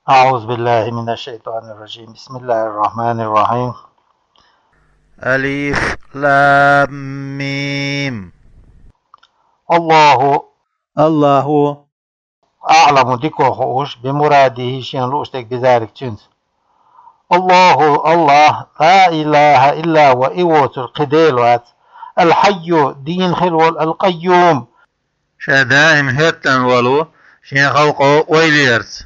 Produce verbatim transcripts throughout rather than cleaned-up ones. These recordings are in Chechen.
أعوذ بالله من الشيطان الرجيم. بسم الله الرحمن الرحيم. ألف لام ميم. الله. الله. أعلم, дика хууш, بمراده, шен луш дерг, بذلك, цуьнца. الله, الله, لا إله إلا هو, и воцург кхин Дела вац, الحي, дийна хила волу, القيوم, ша даим хӀоьттина волу, шен халкъо ойла ярца.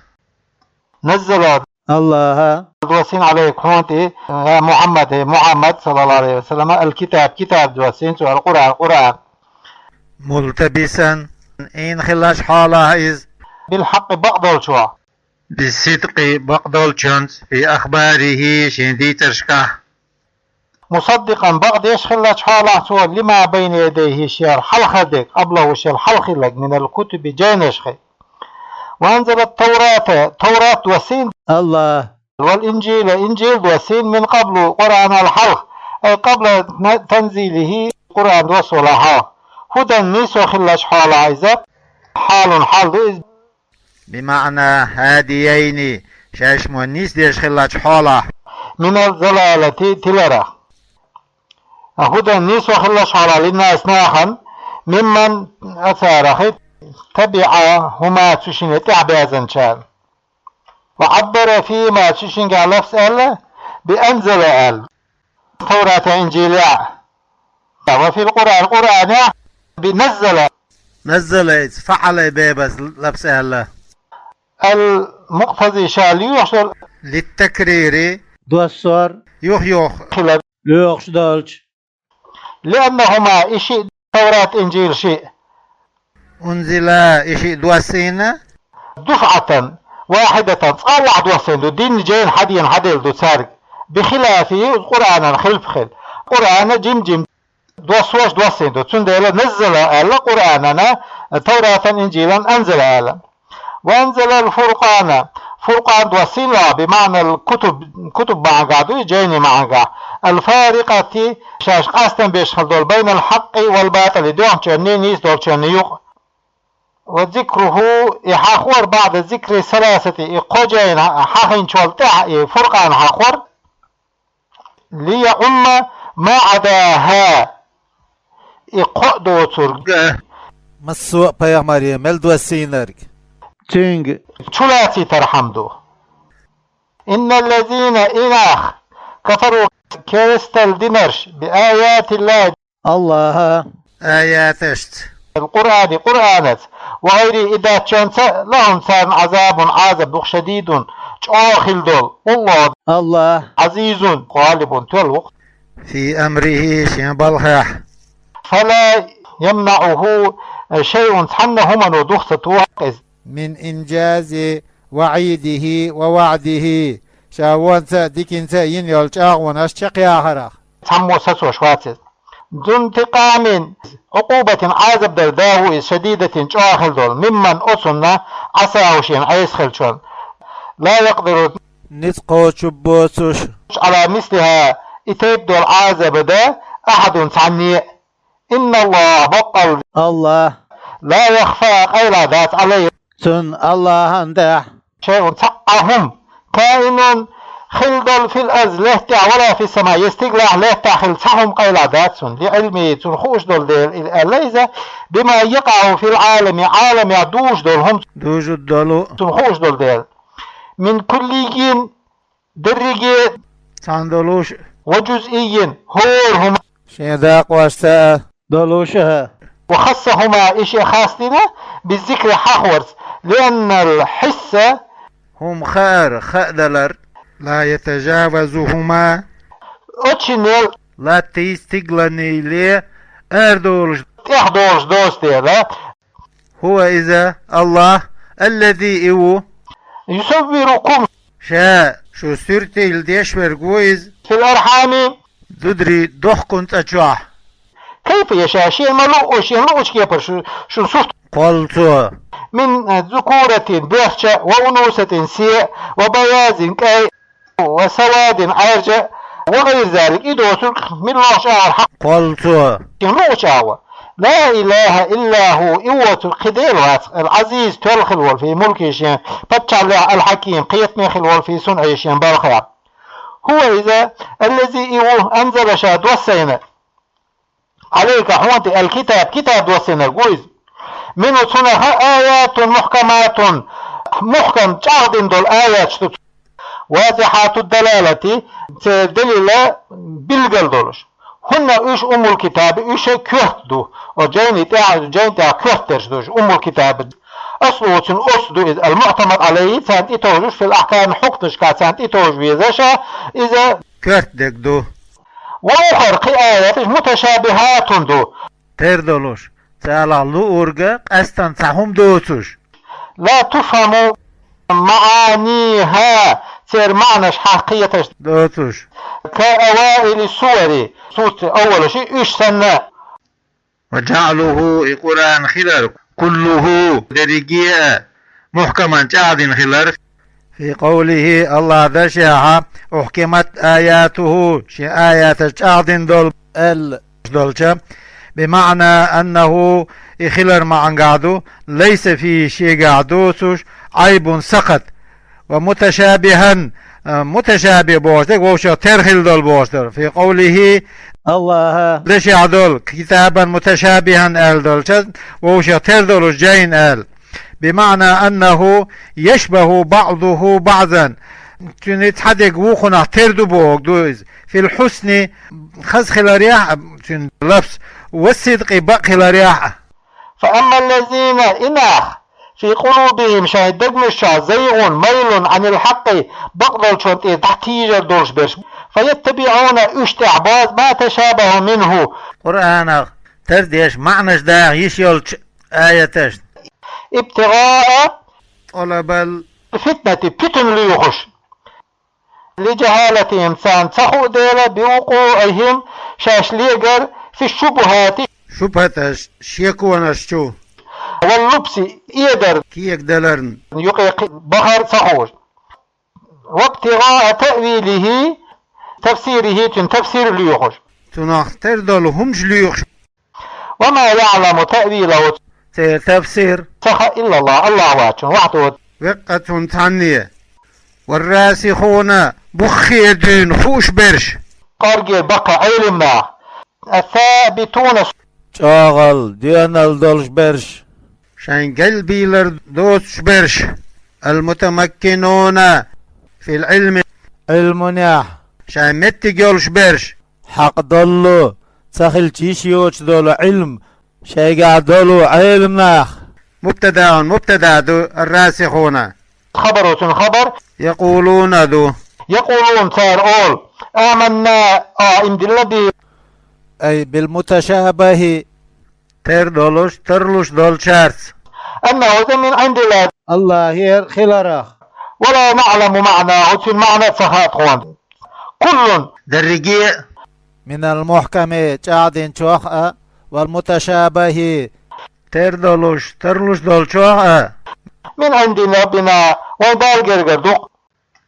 نزل, الله, доссийна, عليك, хьуна тӀе, يا محمد, хӀей Мухьаммад, صلى الله عليه وسلم, الكتاب, китаб доссийна цо, القرآن, Къуръан. ملتبسا, ийна хиллачу хьолахь иза. بالحق, бакъдолчух. بالصدق, бакъдолчуьнца, في أخباره, шен дийцаршкахь. مصدقا, бакъдеш хиллачу хьолахь цо, لما بين يديه, шел хьалха дерг, قبله, шел хьалха хилларг, من الكتب, жайнашкахь. وأنزل التوراة, Таврат доссийна, الله, والإنجيل, Инжил доссийна, من قبل, Къуръанал хьалха, أي قبل تنزيله, Къуръан доссалахь хьалха. هدى, нийсо хиллачу хьолахь иза, حال, хьал ду иза. بمعنى هاديين, шаьш ма нийсдеш хиллачу хьолахь. من الضلالة, тиларах. هدى, нийсо хиллачу хьолахь, للناس, нахана, ممن, царах, تبعهما, цу шинна тӀаьхьабаьзначарна. وعبر فيهما, цу шинга лафз аьлла, بأنزل аьлла. Тавратехь, Инжилехь. وفي القرآن, Къуръанехь, بنزل. نزل, иза فعل бебас лафз аьлла. المقتضي, ша лоьхуш долу. للتكرير, доссор, юх-юха хилар, лоьхуш долчу. لأنهما, и шиъ, Таврат, Инжил шиъ. أنزلا, и шиъ доссийна. دفعة واحدة, цкъа а лахь доссийна ду, дийнна жайна хьадеана хьаделла ду цаьрга. بخلافه, Къуръанан хилаф хилла. Къуръан жим-жим доссош доссийна ду. Цундела نزل аьлла Къуръанана, Тавратан, Инжилан أنزل аьлла. وأنزل الفرقان, Фуркъан доссийна, بمعنى الكتب, кутуб маьӀнехь ду, жайни маьӀнехь. الفارقة, шаьш къастам беш хила долу, بين الحق والباطل, доьхначунний, нийса долчунний юкъа. وذكره, и хьахор, بعد ذكر الثلاثة, и кхо жайна хьахийначул тӀаьхьа и Фуркъан хьахор. ليعم ما عداها, и кхо а доцург. Массо а пайхамаре мел доссийнарг. Цуьнга чулацийтархьама ду. إن الذين, и нах, كفروا, керастал динарш, بآيات الله, Аллаха аяташца, القرآن, Къуръанаца, وغيره, и даьччонца, لهم, царна, عذاب, Ӏазаб ду-кх, شديد, чӀогӀа хила долу. والله, Аллах, عزيز, غالب, тоьлла ву-кх. في أمره, шен балхехь. فلا يمنعه شيء, цхьанна хӀумано дух ца туху иза. من إنجاز وعيده ووعده, ша вонца а, диканца а йина йолу чӀагӀонаш чекхъяхарах. Цхьаммо сацош вац иза. ذو انتقام, عقوبة, Ӏазаб дала да ву иза, شديدة, чӀогӀа хила долу, ممن, оцунна, عصاه, шена Ӏеса хиллачунна. لا يقدر, ницкъ кхочуш боцуш, على مثلها, и тайпа долу Ӏазаб дан, أحد, цхьанне а. إن الله, баккъалла, Аллах, لا يخفى, къайла дац, عليه, цунна, Аллахана, тӀехь, شيء, цхьа а хӀума, كائن, хила долу, في الأرض, лаьтта тӀехь, ولا في السماء, я стигалахь, лаьттахь хила цхьа хӀума къайла дац цунна, لعلمه, цунна хууш долу дела, аьлла иза, بما يقع في العالم, Ӏаламехь дужуш долу хӀума, дужуш долу, цунна хууш долу дела. من كلي, дерриге, цхьаьна долуш, وجزئي, хӀора хӀума, шен дакъошца а долуш а. وخصهما, и шиъ хастийна, بالذكر, хьахорца, لأن الحس, хӀума хаар, хаадалар, لا يتجاوزهما, оцу шиннел, латтий, стигаланнийле арадолуш, тӀехдолуш доцу дела. هو, иза, Аллах, الذي, и ву, يصوركم, ша шу суьртийла деш верг ву иза, في الأرحام, дударий дохкун цӀа чохь, كيف يشاء, шена ма луъу, шена луъучу кепара шу, шун сурт кхоллу цо. من ذكورة, боьрша, وأنوثة, сий, وبياض, кӀай, وسواد, Ӏаьржа, وغير ذلك, и доцург, мила лохучу агӀор хьакхоллу цо, шена луъучу агӀор. لا إله إلا هو, и воцург кхин Дела вац, العزيز, тоьлла хила волу, في ملكه, шен паччахьаллехь, الحكيم, кхетаме хила волу, في صنعه, шен балхехь. هو, иза, الذي, и ву, أنزل, ша доссийна, عليك, хьуна тӀе, الكتاب, китаб доссийнарг ву иза. منه, цунах, آيات محكمات, мухкам, чӀагӀдина долу аяташ ду. واضحات الدلالة, церан далила билгал долуш. هن, уьш, أم الكتاب, уьш коьрта ду. О, жайни тӀехь, жайни тӀехь коьртадерш ду уьш, أم الكتاب. أصله, цуьнан оцу ду иза, المعتمد عليه, царна тӀетовжуш, في الأحكام, хьукмашкахь царна тӀетовжа везаш, иза коьртадерг ду. وأخر, кхин аяташ, متشابهات ду. Тера долуш, царах луург къаьсттина цхьа хӀума доцуш. لا تفهم معانيها, церан маьӀнаш хьакхеташ доцуш. كأوائل السور, суртийн аввалаш, уьш санна. وجعله, и Къуръан хилар, كله, дерриге а, محكما, чӀагӀдина хилар. في قوله, АллахӀа дашехь, أحكمت آياته, шен аяташ чӀагӀдина долу, аьлла долча, بمعنى أنه, и хилар маьӀнехь ду, ليس فيه, шегахь доцуш, عيب, сакхат. ومتشابها, а, муташабихӀ бохуш дерг вовшах тера хила долу бохуш дара. في قوله, АллахӀа дашехь долу, كتابا متشابها аьлла долча, вовшах тера долуш жайна аьлла. بمعنى أنه يشبه بعضه بعضا. Цуьнан цхьа дерг вукхунах тера ду бохург ду иза. في الحسن, хаза хиларехь а, цуьнан лафс, والصدق, бакъ хиларехь а. فأما الذين, и нах, في قلوبهم, шайн дегнаш чохь, زيغ, ميل عن الحق, бакъдолчунна тӀера дӀатийжар долуш берш, فيتبعون, уьш тӀехь бозу, ما تشابه منه, Къуръанах тардеш маьӀнаш даха йиш йолчу аяташна. ابتغاء, тӀалабал, الفتنة, питана лоьхуш. لجهالتهم, царна ца хуу дела, بوقوعهم, шаьш легар, في الشبهات, шубхаташ, шеконаш чу, واللبس, эдар, кегадаларна, юкъе кхин бахар ца хууш. وابتغاء تأويله, تفسيره, цуьнан тафсир лоьхуш. Цунах тера долу хӀумаш лоьхуш. وما يعلم تأويله, церан тафсир, ца хаьа, إلا الله, АллахӀ воцчунна, وحده, веккъа цунна цхьанне. والراسخون, буххера дуьйна хууш берш, кӀоргера баккхий Ӏелам нах, الثابتون, чӀогӀа доьналла долуш берш, шайн галбийлар доцуш берш, المتمكنون في العلم, Ӏилманехь, шайн меттиг йолуш берш, хьакъ долу, ца хилча йиш йоцуш долу Ӏилма шайгахь долу Ӏелам нах. مبتدأ, мубтада ду, الراسخون. Хабар ву цуьнан хабар. يقولون ду. يقولون, цара олу. آمنا, а, иман дилла, به, أي بالمتشابه, тера долуш, тарлуш долчаьрца. أنه, иза, من عند الله, АллахӀера хиларах. ولا نعلم معناه, цуьнан маьӀна ца хаьа тхуна. كل, дерриге а, من المحكم, чӀагӀдинчух а, والمتشابه, тера долуш, тарлуш долчух а, من عند ربنا, вайн Дала гергара ду.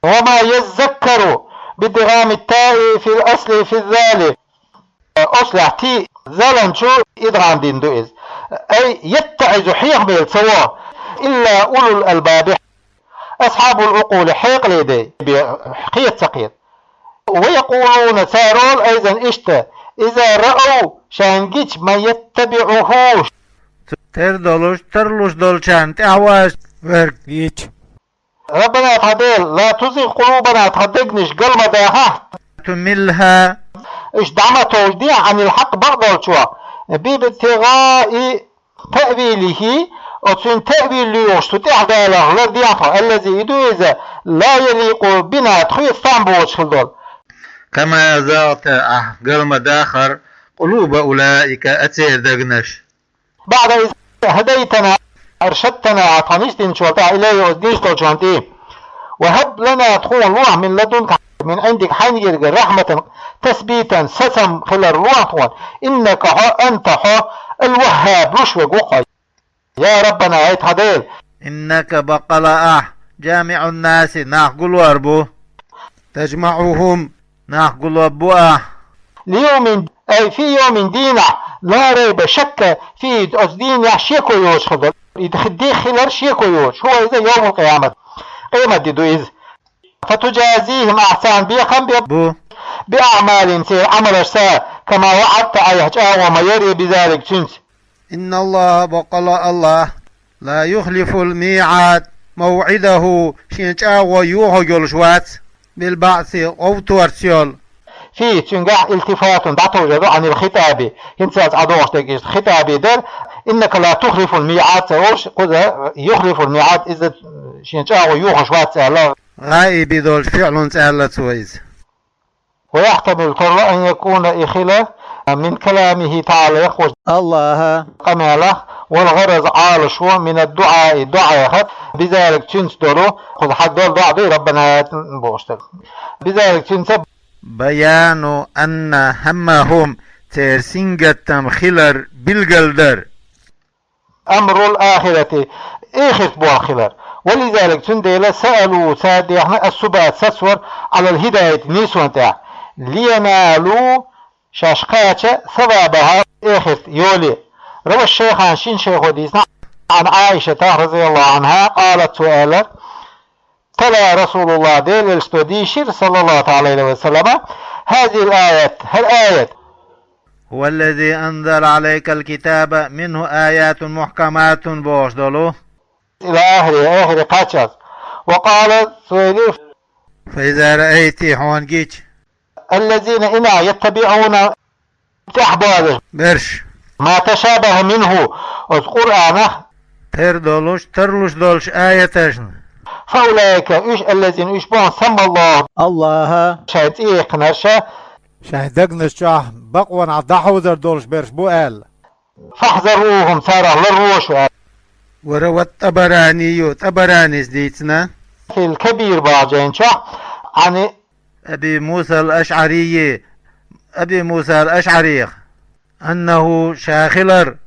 وما يذكر بإدغام التاء في الأصل في الذال. Аслехь ти залан чу идгӀам дина ду иза. أي يتعظ, хьехамелла ца во. إلا أولو الألباب, أصحاب العقول, хьекъале дерг, бе, кхета ца кхета. ويقولون, цара олу, أيضا, иштта, إذا رأوا, шайна гича, من يتبعه, тера долуш, тарлуш долчарна тӀаьхьаваза верг гича. ربنا, тхан Дела, لا تزغ قلوبنا, тхан дегнаш гал ма дахахь. تملها, уьш дӀа ма товжадехьа, عن الحق, бакъдолчух. بابتغاء تأويله, оцуьнан таъвил лоьхуш, цу тӀаьхьа даларх лардехьа тхо, الذي, и ду иза, لا يليق بنا, тхоьца там боцуш хила долу. كما زغت, ахь гал ма даххара, قلوب أولئك, оцеран дегнаш. بعد إذ هديتنا, أرشدتنا, ахь тхуна нисдинчул тӀаьхьа, إليه, оцу нисдолчунна тӀе. وهب لنا, тхуна лохьа, من لدنك, من عندك, хьайна гергара, رحمة, تثبيتا, сацам хилар лохьа тхуна. إنك, хьо, أنت, хьо, الوهاب, луш верг ву хьо. يا ربنا, хӀай тхан Дела. إنك, баккъала ахь, جامع الناس, нах гулор бу. تجمعهم, нах гулор бу ахь. ليوم, أي في يوم, дийнахь, لا ريب شك فيه, оцу дийнахь шеко йоцуш хир долу. И ди-, дехилар шеко йоцуш. هو иза يوم القيامة. Къематди ду иза. فتجازيهم, ахь царна бехам бе бу, بأعمالهم, церан Ӏамалашца, كما وعدت, айхьа чӀагӀо ма яра بذلك, цуьнца. إن الله, баккъала АллахӀ, لا يخلف الميعاد, موعده, шен чӀагӀо йохо йолуш вац, بالبعث, къовторца йолу. فيه, цуьнгахь التفات, дӀатовжар ду, عن الخطاب, хӀинца ас Ӏадохуш дерг иштта хитӀаб дара, إنك لا تخلف الميعاد ца олуш, кхуза يخلف الميعاد, иза шен чӀагӀо йохош вац аьлла. ГӀаиб долчу фиълунца аьлла цо иза. ويحتمل, тарло, أن يكون, и хила, من كلامه تعالى, яххуш АллахӀа къамелах, والغرض, Ӏалашо, من الدعاء, дуӀа яхар, بذلك, цуьнца долу, кхуза хьан долу дуӀа дуй, ربنا, бохуш дерг. بذلك, цуьнца, بيان أن همهم, церан сингаттам хилар билгалдар. أمر الآخرة, эхарт болх хилар. ولذلك, цундела, سألوا, цара дехна, الثبات, сацор, على الهداية, нийсонна тӀехь, لينالوا, шаьш кхача, ثوابها, эхарт йоле. روى الشيخان, шина шайхо дийцина, عن عائشة, رضي الله عنها, قالت, цо аьлла, تلا رسول الله, Делан Элчано дийшира, صلى الله تعالى عليه وسلم, هذه الآية, хӀара аят. هو الذي أنزل عليك الكتاب منه آيات محكمات, бохуш долу. إلى آخره, эхаре кхаччалц. وقال, цо элира, فإذا رأيت, хьуна гича, الذين, и нах, يتبعون, тӀехь бозуш берш, ما تشابه منه, оцу Къуръанах, тера долуш, тарлуш долчу аяташна. فأولئك, уьш, الذين, уьш боху, سمى الله, АллахӀа, шайн цӀе яьккхинарш, шайн дегнаш чохь бакъонах дӀахьовзар долуш берш бу аьлла. فاحذروهم, царах ларво шу аьлла. وروى الطبراني, ТӀабаранис дийцина, في الكبير, боху жайна чохь, عن أبي موسى الأشعري, Аби Муса ал-АшӀариха, أنه, ша хилар,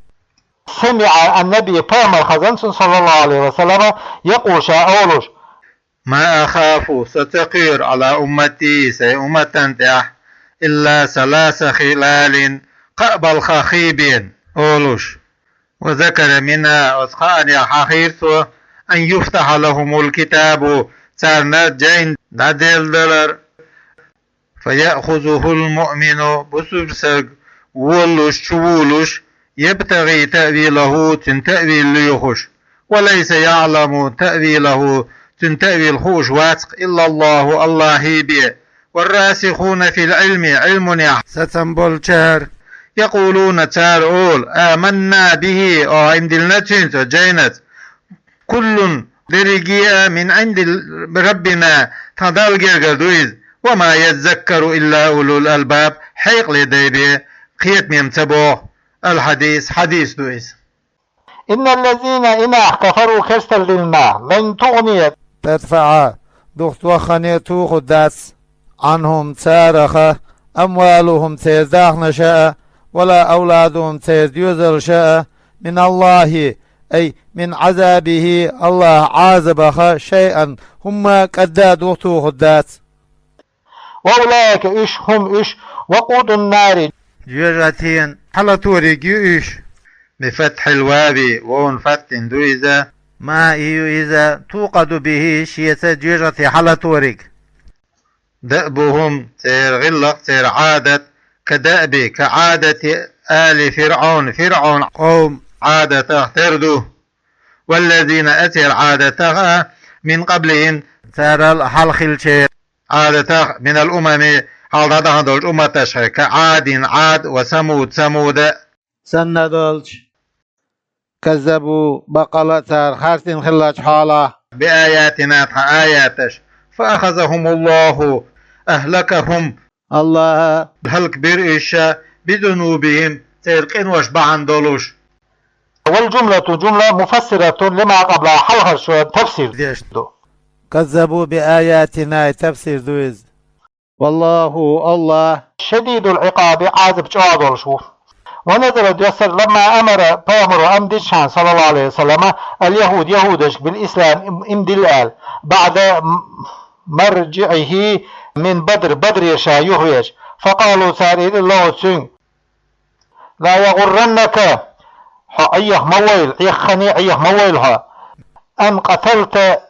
سمع النبي, пайхамар хезна цунна, صلى الله عليه وسلم, يقول, ша олуш: ما أخاف, со ца кхоьру, على أمتي, сайн умматан тӀехь, إلا ثلاث خلال, кхаа балхах хи бен, олуш. وذكر منها, оцу кхаанех хьахийра цо, أن يفتح لهم الكتاب, царна жайна дӀаделладалар. فيأخذه المؤمن, бусулба стаг волалуш, чувулуш, يبتغي تأويله, цуьнан таъвил лоьхуш. وليس يعلم تأويله, цуьнан таъвил хууш вац-кх, إلا الله, АллахӀ бен. والراسخون في العلم, Ӏилманехь сацам болчара, يقولون, цара олу: آمنا به, оха иман диллина цуьнца, жайнаца. كل, дерриге а, من عند ربنا, тхан Далла гергара ду иза. وما يذكر إلا أولو الألباب, хьекъале дай бен кхетаме-м ца богӀу. الحديث, хьадис ду иза. إن الذين, и нах, كفروا, керсталла дина нах, لن تغني, تدفع, духтаваххане а тухур дац, عنهم, цараха, أموالهم, церан дахнаша а, ولا أولادهم, церан доьзалша а, من الله, أي من عذابه, АллахӀан Ӏазабаха, شيئا, хӀумма а кӀадда а духтухур дац. وأولئك, уьш, هم, уьш, وقود النار, жоьжахатин хьалаториг ю уьш. بفتح الواو, вовна фатхьина ду иза. ما, и ю иза, توقد به, шеца жоьжахате хьалаториг. دأبهم, церан гӀиллакх, церан Ӏадат, كدأب, كعادة آل فرعون, ФирӀавн къоман Ӏадатах тера ду. والذين, а церан Ӏадатах а, من قبلهم, царал хьалхилчеран Ӏадатах, من الأمم, хьалха дӀадахана долчу умматашха, كعاد, Ӏад, وثمود, Самуда санна долчу. كذبوا, баккъала а цара харцдина хиллачу хьолахь, بآياتنا, тхан аяташ. فأخذهم الله, أهلكهم, АллахӀа хӀаллакбира уьш, بذنوبهم, церан къинош бахьана долуш. والجملة, жумла, مفسرة لما قبلها, хьалхарчун тафсир деш ду. كذبوا بآياتنا, тафсир ду иза. والله, АллахӀ, شديد العقاب, Ӏазап чӀогӀа долуш ву. ونزل, доьссира, لما أمر, пайхамаро амр дичахьана, صلى الله عليه وسلم, اليهود, яхӀудашка, بالإسلام, им-, иман дилла аьлла, بعد مرجعه من بدر, Бадрера ша юхавеача. فقالوا, цара элира له, цуьнга: لا يغرنك, хьо Ӏеха ма войла, Ӏеххане Ӏеха ма войла хьо. أن قتلت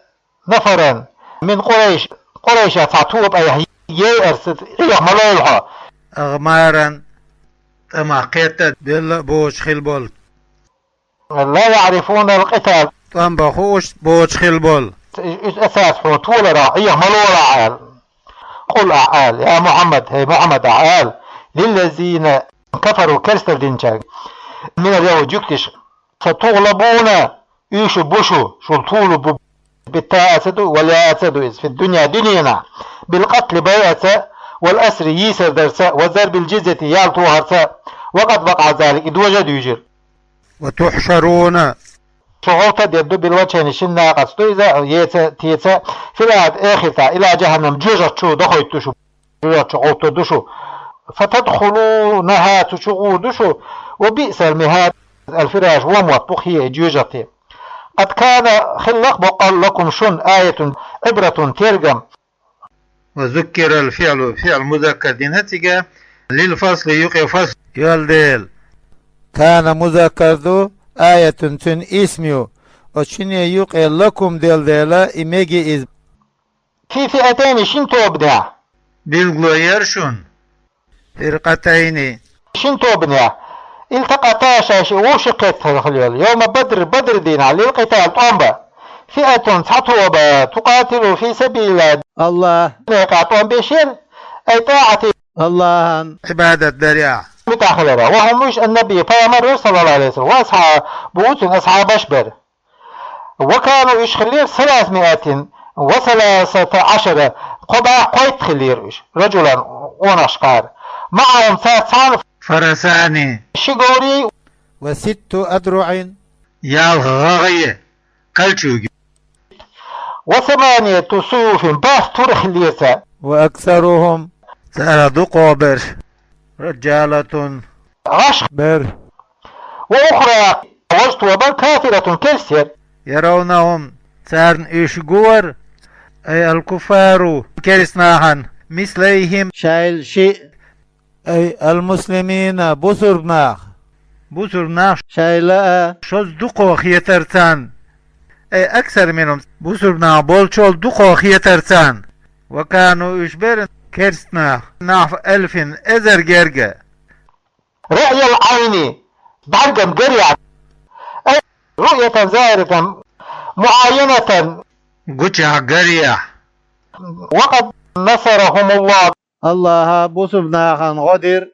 نفرا من قريش, Къурайша цхьа тоба айхьа йайарца Ӏеха ма лойла хьо. أغمارا, тӀамах кхетта белла а боцуш хила болу. لا يعرفون القتال. ТӀом бан хууш боцуш хила болу. Иза асас хьуна толарах Ӏеха ма лолахь аьлла. قل, ахьа ала, я Мухьаммад, хӀей Мухьаммад, ахьа ала, للذين كفروا, керсталла динчаьрга, من اليهود, жуьгташа, ستغلبون, уьш бу шу, шул толур бу, битта а ца ду, вала а ца ду иза, في الدنيا, дуьненахь, بالقتل, байаца, والأسر, йийсар дарца, وضرب الجزية, ял тохарца, وقد وقع ذلك, и дожа а дуьйжира. وتحشرون. Шу гӀовта а дедда ду, بالوجهين, шина накъаца ду иза, еца, теца, في الآخرة, эхартахь, إلى جهنم, жоьжахати чу дохуьйту шу, жоьжахати чу гӀовттур ду шу. فتدخلونها, цу чу гӀур ду шу, وبئس المهاد, الفراش, вон мотт бу хье и жоьжахати. قد كان, хилла-кх боккъал, لكم, шуна, آية, عبرة, тергам. وذكر الفعل, фиӀл музаккар дина цига, للفصل, юкъе фасл йолу дела. كان музаккар ду, آية, цуьнан исм ю, оцу шине юкъе لكم делла дела, и мега иза. في فئتين, шина тобанехь. Билгало яра шуна. فرقتين. Шина тобанехь. التقتا, шаьш и вовшах кхетта хилла йолу. يوم بدر, Бадран дийнахь, للقتال, тӀом бан. فئة, цхьа тоба, تقاتل في سبيل الله, АллахӀан некъа тӀом беш яра, أي طاعة, АллахӀан Ӏибадат дарехь, муьтӀахь хиларехь. وهم, уьш, النبي, пайхамар вара, صلى الله عليه وسلم, وأصحابه, цуьнан асхьабаш бара. وكانوا, уьш хиллера, ثلاثمائة وثلاثة عشر, кхо бӀе кхойтта хиллера уьш, رجلا, къонахчохь. معهم, царца цхьаьна, فرسان, ши говрий, وست أدرع, ялх гӀагӀе, кольчуги, وثمانية سيوف, бархӀ тур хиллера царна. وأكثرهم, царах дукхох берш, رجالة, гӀаш бара. وأخرى, важа тоба, كافرة, керста яра. يرونهم, царна уьш гура, أي الكفار, керста нахана, مثليهم, шайл шиъ, أي المسلمين, бусурба нах, бусурба нах шайла а шозза дукхох хетара царна, أي أكثر منهم, бусурба нах болчул дукхох хетара царна. وكانوا, уьш бара, керста нах, نحو ألف, эзар герга. رأي العين, бӀаьрган гарехь. أي رؤية ظاهرة معاينة, гучехь гарехь. وقد نصرهم الله, АллахӀа бусурба нахана гӀо дира.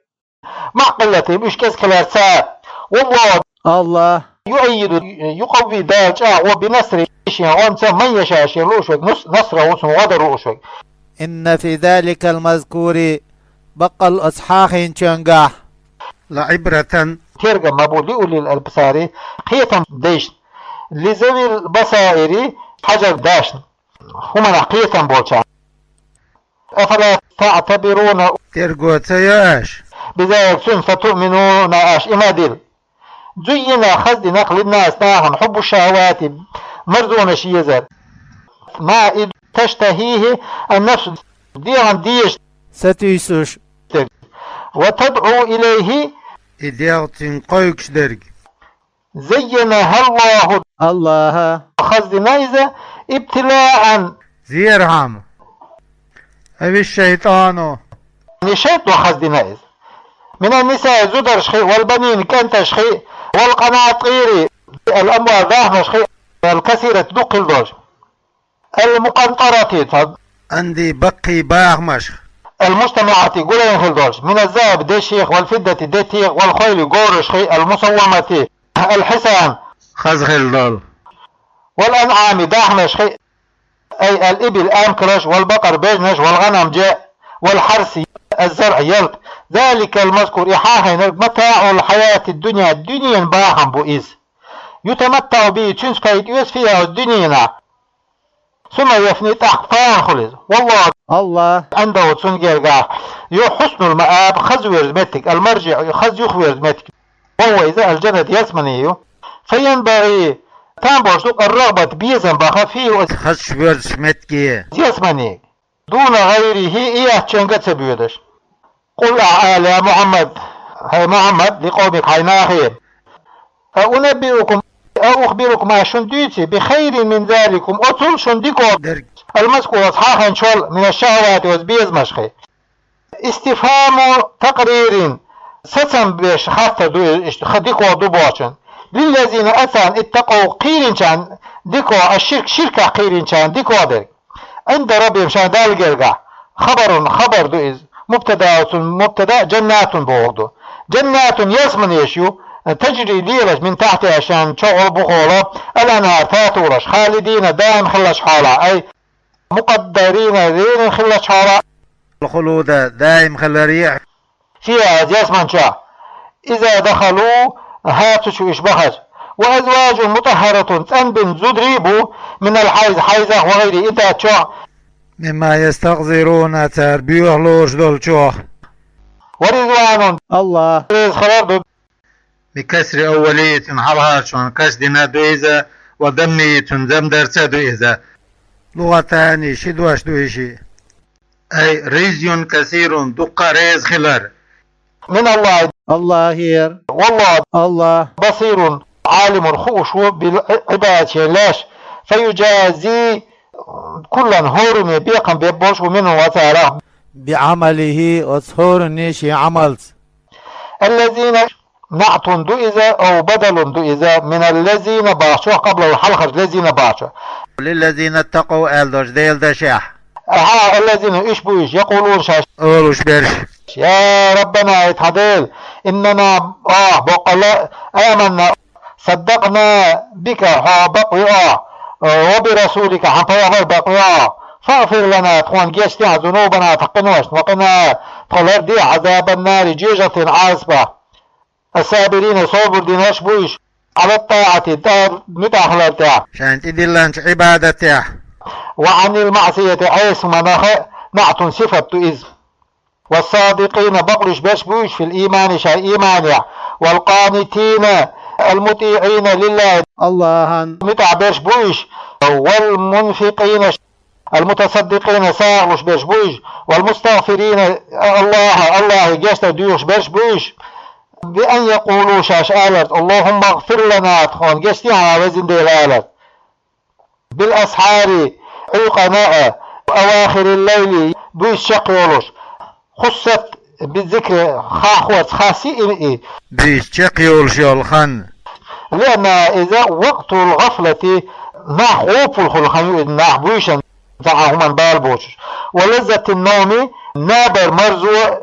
مع قلتهم, уьш кӀезиг хиларца. والله, АллахӀ, يؤيد, يقوي, Дала чӀагӀо, بنصره, шен гӀонца, من يشاء, шен лууш верг, نصره, цунна гӀо дар лууш верг. إن في ذلك المذكور, баккъал оцу хьахийначуьнгахь, لعبرة, тергам ма бу, لأولي الأبصار, кхетам дайшна, لذوي البصائر, хьажар дашна, хӀуманах кхетам болчарна. أفلا تعتبرون, терго ца йо аша, بذلك, цуьнца, فتؤمنون, аша ийман дилла. زين, хаза дина-кх, للناس, нахана, حب الشهوات, марзонаш езар. ما, и, تشتهيه النفس, дегӀан дезаш, сатуьйсуш дерг. وتدعو إليه, и дегӀ цуьнга кхойкуш дерг. زينها الله, АллахӀа хаза дина иза, ابتلاء, зерхьама, أو الشيطان, е шайтӀано хаза дина иза. من النساء, зударшхи, والبنين, кӀенташхи, والقناطير, الأموال, дахнашхи, الكثيرة, дукха хила долуш. المقنطرة, цхьа, أندي, баккхий бахамаш. المجتمعة, гулайн хила долуш. من الذهب, деших, والفضة, детих, والخيل, говрашхи, المسومة, الحصان, хаза хила долу. والأنعام, дахнашхи, أي الإبل, амкалаш, والبقر, бежнаш, والغنم, же, والحرث, الزرع, ялта. ذلك المذكور, и хьахийнарг, متاع الحياة الدنيا, дуьненан бахам бу иза. يتمتع به, цуьнца пайда оьцу, فيها, оцу дуьненахь. ثم يفني, тӀаккха фана хуьлу иза. والله, АллахӀ, عنده, цуьнан гергахь, ю, حسن المآب, хаза верза меттиг, المرجع, хаза юхаверза меттиг. وهو, иза, الجنة, ялсамани ю. فينبغي, там болуш ду, الرغبة, безам баха, فيه, оцу хазачу верзачу меттиге, ялсамани, دون غيره, и яьччуьнга а ца боьдуш. قل, ахьа ала, я Мухьаммад, хӀай Мухьаммад, لقومك, хьай нахе. أنبئكم, أخبركم, аз шуна дуьйций, بخير من ذلكم, оцул шуна дикагӀа дерг, المذكور, хьахинчул, من الشهوات, оцу безамашхий. استفهام تقرير, сацам беш хаттар ду иза, иштта ха дикагӀа ду бохучун. للذين, царна, اتقوا, кхийринчарна дикагӀа, الشرك, ширках кхийринчарна дикагӀа дерг. عند ربهم, шайн Далла гергахь. خبر, хабар ду иза. مبتدأ, цуьнан мубтада, جنات бохург ду. جنات ялсаманеш ю, تجري, лелаш, من تحتها, шайн чохула, бухула, الأنهار, татолаш, خالدين, даим хиллачу хьолахь, أي مقدرين, лерина хиллачу хьолахь, الخلود, даим хиларе, فيها, ялсамани чохь. إذا دخلوها, цу чу уьш бахча. وأزواج مطهرة, цӀанбина зударий бу, من الحيض, хьайзах, وغيره, и дац чохь. مما يستقذرون, цара боьха лоруш долчух. ورضوان, АллахӀ реза хилар ду. بكسر أولية, хьалхарчунна каср дина ду иза, وضمية, замдарца ду иза. لغتان, ши дош ду иши. أي رضي كثير, дуккха а реза хилар. من الله, АллахӀера. والله, АллахӀ. بصير, Ӏалимун, хууш ву, بالعباد, шен лаьш. فيجازي كلا, хӀоранне бекхам беш болуш ву, منهم, оцарах. بعمله, оцу хӀоранне шен Ӏамалца. الذين, نعت ду иза, أو بدل ду иза, من الذين бахча, قبله, хьалхарчу, الذين бахча. للذين اتقوا аьлла долчу Делан дашехь. أها, الذين, уьш бу уьш, يقولون, шаьш олуш берш. يا ربنا, ай тхан Дела, إننا, а, боккъала, آمنا, صدقنا بك, хьо бакъ ву а, وبرسولك, хьан пайхамар бакъ ву а, فاغفر لنا, тхуна гечдехьа, ذنوبنا, тхан къиношна, وقنا, тхо лардехьа, عذاب النار, жоьжахатин Ӏазапах. الصابرين, собар динарш бу уьш, على الطاعة, да-, муьтӀахь хилар тӀехь. Шайна тӀедиллинчу Ӏибадатехь. وعن المعصية, Ӏеса хӀуманах, نعت, сифат ду иза. والصادقين, бакълуьйш берш бу уьш, في الإيمان, шайн ийманехь. والقانتين, المطيعين لله, АллахӀан, муьтӀахь берш бу уьш. والمنفقين, المتصدقين, сагӀа луш берш бу уьш. والمستغفرين, АллахӀа, АллахӀе гечдар доьхуш берш бу уьш. بأن يقولوا, шаьш аларца: اللهم اغفر لنا, тхуна гечдехьа, везан Дела, аларца. بالأسحار, Ӏуьйкъана а, وأواخر الليل, буьйса чекхйолуш. خصت بالذكر, хьахорца хасси и, и. Буьйса чекхйолуш йолу хан. لأنها, иза, وقت الغفلة, нах гӀопал хуьлу хан ю иза, нах буьйшина цхьа хӀуманна бала боцуш. ولذة النوم, набар марзо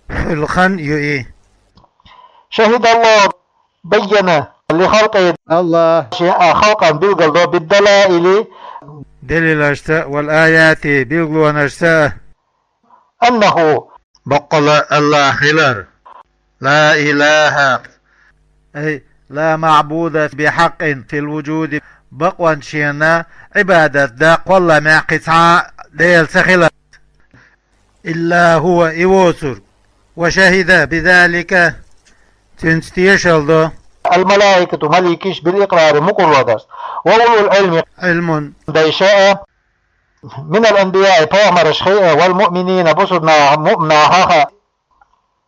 хуьлу хан ю и. شهد الله, بين لخلقه, АллахӀа шен а халкъана билгалдо, بالدلائل, делилашца, والآيات, билгалонашца, أنه, баккъала АллахӀ хилар. لا إله, أي لا معبود بحق في الوجود, бакъонца шена Ӏибадат дан кхолламехь кхин цхьа а Дела ца хилар. إلا هو, и воцург. وشهد بذلك, цуьнца тешалла до. الملائكة, маликаш, بالإقرار, мукъарло дарца. وأولو العلم, Ӏилмун дайша а, من الأنبياء, пайхамарашхий а, والمؤمنين, бусурнах, муъминахах а,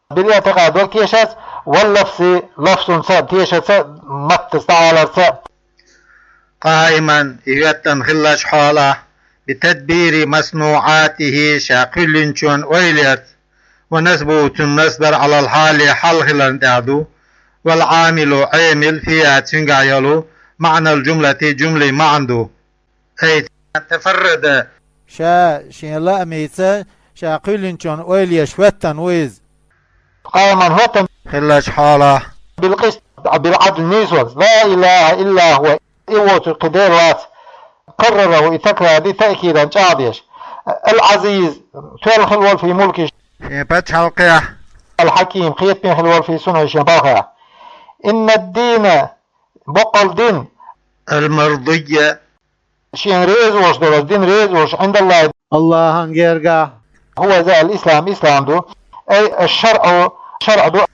بالاعتقاد, вай тешац, واللفظ, лафзунца, тешаца, маттаца, дӀааларца. قائما, и хӀоьттина хиллачу хьолахь, بتدبير مصنوعاته, ша кхоьллинчун ойлаца, ونصبه, цуьнан насбар, على الحال, хьал хиларна тӀехь ду, والعامل, Ӏамил, فيها, цуьнгахь йолу, معنى الجملة, жумлин маьӀна ду. أي تفرد, ша шен лаамица, ша кхоьллинчун ойла еш хӀоьттина ву иза. قائما, хӀоьттина хиллачу хьолахь, بالقسط, بالعدل, нийсонца. لا إله إلا هو, и воцург кхин Дела вац. قرره, и такрар ди, تأكيدا, чӀагӀдеш. العزيز, тоьлла хилла волу في ملكه, шен пачхьалкхехь. الحكيم, кхетаме хилла волу في صنعه, шен балхехь. إن الدين, баккъала дин, المرضي, шена реза волуш долу, дин реза волуш, عند الله, АллахӀан гергахь, هو, иза, الإسلام, ислам ду, أي الشرع, шарӀ ду,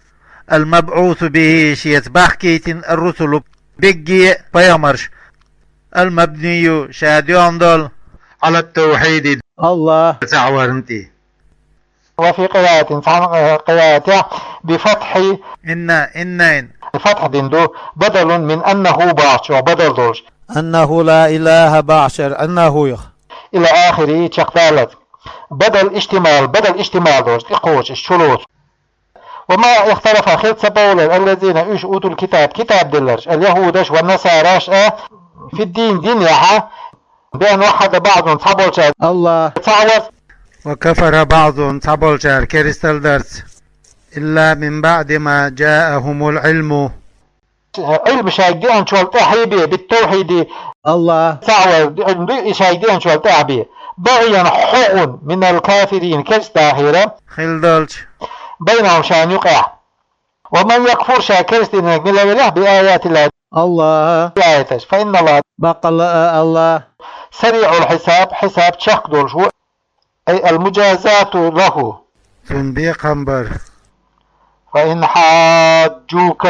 المبعوث به, шеца бахкийтина الرسل, бегге а пайхамарш, المبني, ша доьгӀна долу, على التوحيد, АллахӀ цхьаъ варна тӀе. وفي قراءة, цхьан, э, къираатехь, بفتح, инна, иннайн, фатхь дина ду, بدل من أنه бохучух бадал долуш. أنه لا إله бохучара أنه-х. إلى آخره, чекхдаллалц. بدل اشتمال, бадал иштимал долуш, тӀекхочуш, чулоцу. وما اختلف, хила ца бовлар, الذين, уьш, أوتوا الكتاب, китаб делларш, اليهودаш والنصاراш а, في الدين, динехь, بأن وحد بعضهم, цхьаболчара الله, цхьаъ варца, وكفر بعضهم, цхьаболчара керстал дарца, إلا من بعد ما جاءهم العلم. Ӏилма шайга деанчул тӀаьхьа бен, بالتوحيد, الله, цхьаъ вар, Ӏилма ду и шайга деанчул тӀаьхьа бен, بغيا, хьогӀ, من الكافرين, керста дахийра, хилла долчу, بينهم, шайна юкъехь. ومن يكفر, ша керстдинарг мила велахь, بآيات الله, الله, аяташ, فإن الله, баккъалла а, الله, سريع الحساب, хьисаб чехка долуш ву, أي المجازاة له, цунна бекхам бар. فإن حاجوك,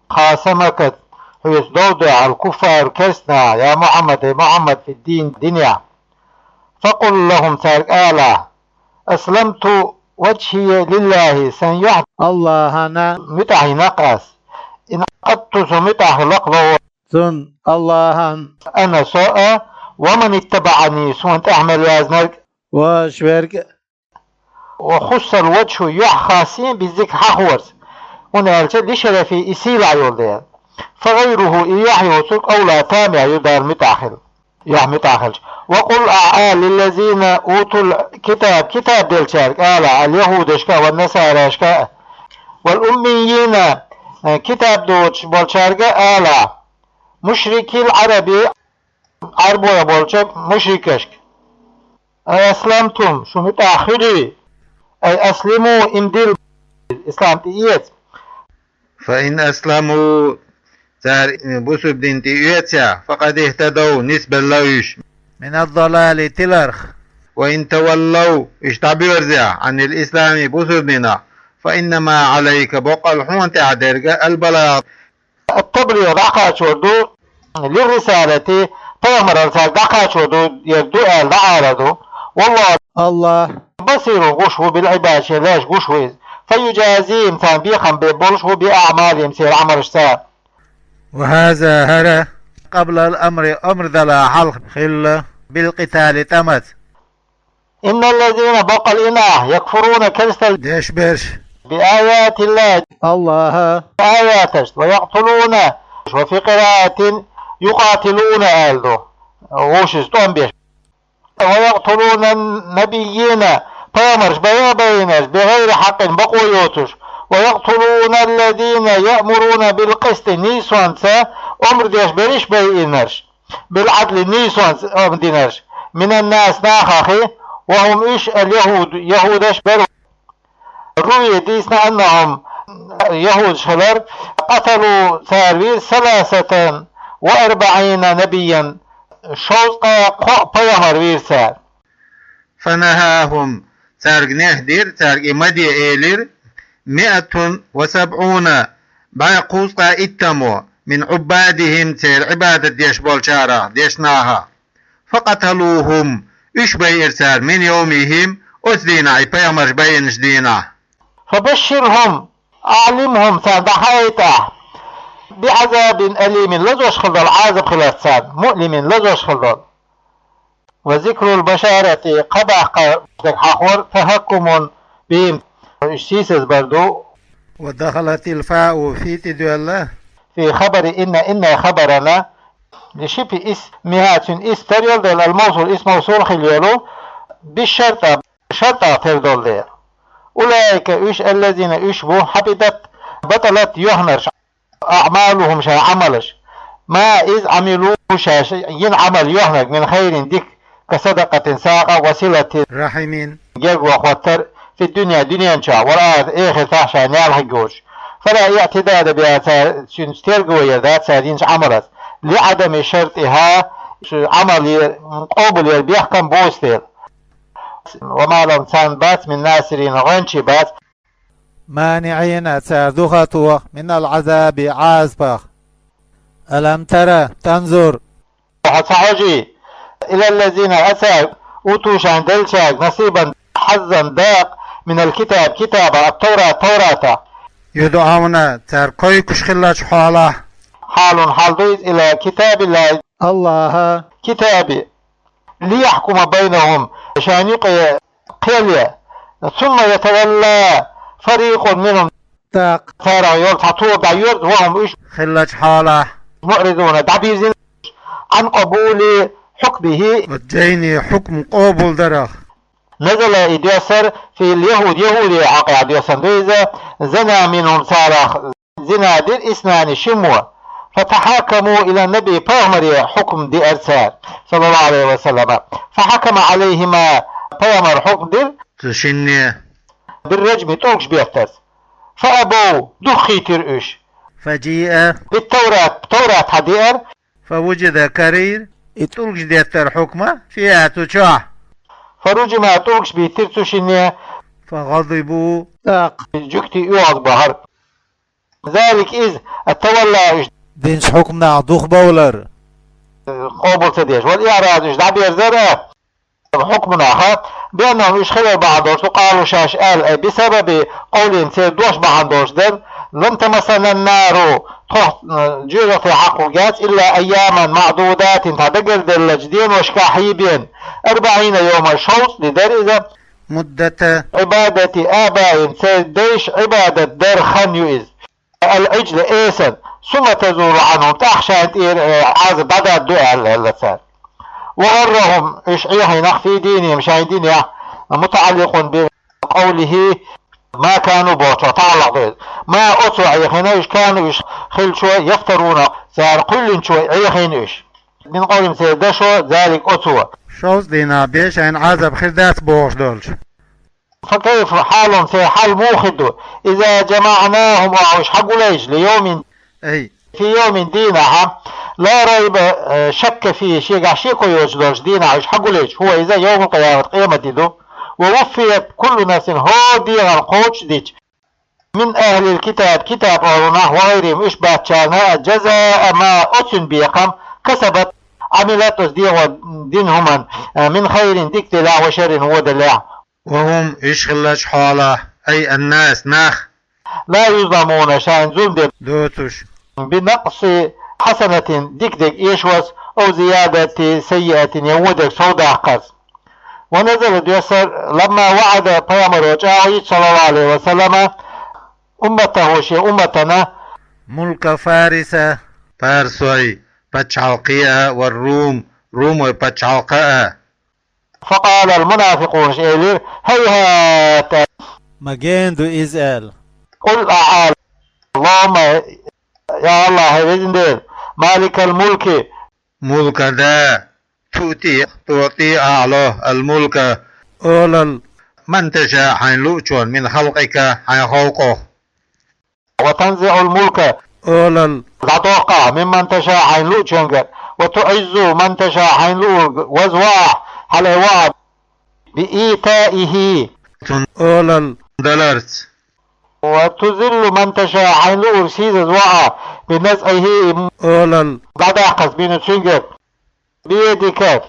خاصمك, хьоьца дов дуьхьал, الكفار, керстанаш, يا محمد, хӀай Мухьаммад, في الدين, динехь, فقل لهم, цаьрга ала: أسلمت وجهي لله, сан юьхь Аллахьана муьтӀахь йина ас, انقدت, со муьтӀахь хилла-кх, ло, Цунна, Аллахьана, أنا, со а, ومن اتبعني, суна тӀаьхьа мел яьзнарг а, ваша верг а. وخص الوجه, юьхь хасийна, بالذكر, хьахорца, хӀунда аьлча لشرفه, и сийлахь йолу дела. فغيره, и юьхь йоцург, أولى, тамехь ю Далла муьтӀахь хила, юьхь муьтӀахь хилча. وقل, ала, للذين أوتوا الكتاب, китаб деллачаьрга ала, اليهودашка а, والنصاراшка а, والأميين, китаб доцуш болчаьрга а ала, مشركي العرب, Ӏарбойх болчу мушрикашка: أأسلمتم, шу муьтӀахь хуьлий? أي أسلموا, им дилла, ислам тӀеэца. فإن أسلموا, цара бусурба дин тӀеоьцу, فقد اهتدوا, нисбелла уьш, من الضلال, тиларх. وإن تولوا, уьш дӀабоьрзехь, عن الإسلام, бусурба динах, فإنما عليك, боккъал хьуна тӀехь дерг а, البلاغ, التبليغ, дӀакхачор ду, للرسالة, пайхамаралла цаьрга дӀакхачор ду, яр ду аьлла дӀаала ду. والله, Аллахь, بصير, гуш ву, بالعباد, шен лайш гуш ву иза. فيجازيهم, царна бекхам бе болуш ву, بأعمالهم, церан Ӏамалашца. وهذا, хӀара, قبل الأمر, омра дала хьалха хилла, بالقتال, тӀамаца. إن الذين, боккъал и нах, يكفرون, керстал деш берш, بآيات الله, Аллахьан аяташца, ويقتلون, وفي قراءة يقاتلون аьлла ду, вовшашца тӀом беш, ويقتلون النبيين, пайхамарш байа а байинарш, بغير حق, бакъо йоцуш, ويقتلون الذين يأمرون بالقسط, нийсонца омра деш берриш а байинарш, بالعدل, нийсонца омра динарш, من الناس, нахахи, وهم, уьш, اليهود, яхӀудаш бара. روي, дийцина, أنهم, яхӀудаш хилар, قتلوا, цара вийра, ثلاثة وأربعين نبيا, шовзткъа кхоъ пайхамар вийра цара. فنهاهم, цаьрга нехь дира, цаьрга и ма де элира, مائة وسبعون, бӀе кхузткъа иттамо, من عبادهم, церан Ӏибадат деш болчарах, дешна наха. فقتلوهم, уьш байира цара, من يومهم, оцу дийнахь, и пайхамарш байинчу дийнахь. فبشرهم, أعلمهم, царна дӀахаийта, بعذاب أليم, лазош хила долу Ӏазап хиларца царна, مؤلم, лазош хила долу. وذكر البشارة, кхаъ баккхар дерг хьахор, تهكم بهم, уьш сийсаз бар ду. ودخلت الفاء, фи тӀедоьлла, في خبر إن, إن хабарана, لشبه اسمها, цуьнан исм тера йолу дела, الموصول, исм мавсул хила йолу, بالشرط, шартӀах тера долу дела. أولئك, уьш, الذين, уьш бу, حبطت, батӀалат, йохнарш, أعمالهم, шайн Ӏамалаш. ما, иза, عملوا, шаьш йина Ӏамал йохнарг, من خير, дика, كصدقة, сагӀа, وصلة رحم, гергарло хоттар, في الدنيا, дуьнен чохь, والآخرة, эхартахь, шайна ял хьегош. فلا اعتداد بها, цара, цуьнца терго яр дац цара йинчу Ӏамалаца. لعدم شرطها, цу Ӏамал яр, къобал яр бехкам боцу дела. وما لهم, царна бац, من ناصرين, гӀоьнчий бац. مانعين, цара духа а тоха, من العذاب, Ӏазапах. ألم تر, تنظر, хьо ца хьожий, إلى الذين, цаьрга, أوتوا, шайна деллачаьрга, نصيبا, حظا, дакъа, من الكتاب, китаба, التوراة, Таврата. يدعون, цара кхойкхуш хиллача хьолахь. حال, хьал ду иза, إلى كتاب الله, АллахӀа китаба. ليحكم بينهم, шайна юкъе кхел е. ثم يتولى فريق منهم, тӀаккха царах йолу цхьа тоба дӀайоьрзу, وهم, уьш, хиллача хьолахь, معرضون, дӀабирзина, عن قبول حكمه, оцу жайни хьукам къобалдарах. نزل, и доьссар, في اليهود, яхӀудийн хьокъехь доьссина ду иза, زنى منهم, царах зина дира, اثنان, ши мо. فتحاكموا إلى النبي, пайхамаре хьукам деара цара, صلى الله عليه وسلم. فحكم عليهما, пайхамар хьукам дира, цу шинне, بالرجم, тӀулгаш беттарца. فأبوا, духхийтира уьш. فجيء, بالتوراة, Таврат хьадеара. فوجد, карийра, и тӀулгаш деттар хьукма, فيها, цу чохь. فرجما, тӀулгаш биттира цу шинне. فغضبوا, тӀаккха жуьгтий оьгӀаз бахара. ذلك, иза, التولى, уьш динчу хьукманах духбовлар, къобал ца деш, والإعراض, уьш дӀаберзар а хьукманах, بأنهم, уьш хилар бахьана долуш, قالوا, шаьш аьлла, أي بسبب قولهم, церан дош бахьана долуш дара, لن تمسنا النار, тхох, э, жоьжахати хьакхалур яц, إلا أياما معدودات, цхьа дагарделлачу деношкахь хьийбина, أربعين يوما, шовзткъа де дара иза, مدة عبادة آبائهم, церан дайша Ӏибадат дар хан ю иза. العجل, эсан, ثم تزول عنهم, тӀаккха шайна тӀера, э, Ӏазап дӀададду аьлла, аьлла цара. وغرهم, уьш Ӏехийна, في دينهم, шайн динехь, متعلق بقوله ما كانوا бохучух таӀаллакъ ду иза. Ма оцо Ӏехийна уьш, كانوا, уьш хиллачо, يفترون, цара кхоьллинчо Ӏехийна уьш. من قولهم, церан дашо, ذلك, оцо. Шовзткъа дийнахь бен шайна Ӏазап хир дац бохуш долчу. فكيف حالهم, церан хьал муха хир ду? إذا جمعناهم, оха уьш хьагулайча, ليوم, أي, في يوم, дийнахь, لا ريب, э, شك فيه, шегахь шеко йоцуш долчу дийнахь уьш хьагулайча, هو, иза, يوم القيامة, къематди ду. ووفيت كل نفس, хӀора дегӀана кхочушдича, من أهل الكتاب, китаб охӀлунах, وغيرهم, уьш баьччарна, جزاء ما, оццуьнан бекхам, كسبت, عملت, оцу дегӀо дина хӀуманна, من خير, дика делахь, وشر, вон делахь. وهم, уьш хиллачу хьолахь, أي الناس, нах, لا يظلمون, шайна зулам дер доцуш, بنقص حسنة, дика дерг эшош, أو زيادة سيئة, я вон дерг совдаккхарца. ونزل, доьссар, لما وعد, пайхамаро чӀагӀо йийцира, صلى الله عليه وسلم, أمته, шен умматана, ملك فارس, парсойн пачхьалкхе а, والروم, румойн пачхьалкха а. فقال المنافقون, уьш элира, هيهات, ма гена ду иза, аьлла. قل, аьлла, اللهم, я АллахӀ, хӀай Везан Дела, مالك الملك, мулка да, تؤتي, تعطي, ахь ло, الملك, олалла, من تشاء, хьайна луучунна, من خلقك, хьайн халкъах. وتنزع الملك, олалла, дӀадоккху ахь, ممن تشاء, хьайна луучуьнгара, وتعز من تشاء, хьайна луург вазво ахь, хьалаайво ахь, بإيتائه, цунна олалла даларца, وتذل من تشاء, хьайна луург сийсазво ахь, بنزعه, олалла дӀадаккхарца, منه, цуьнгара. بيدك,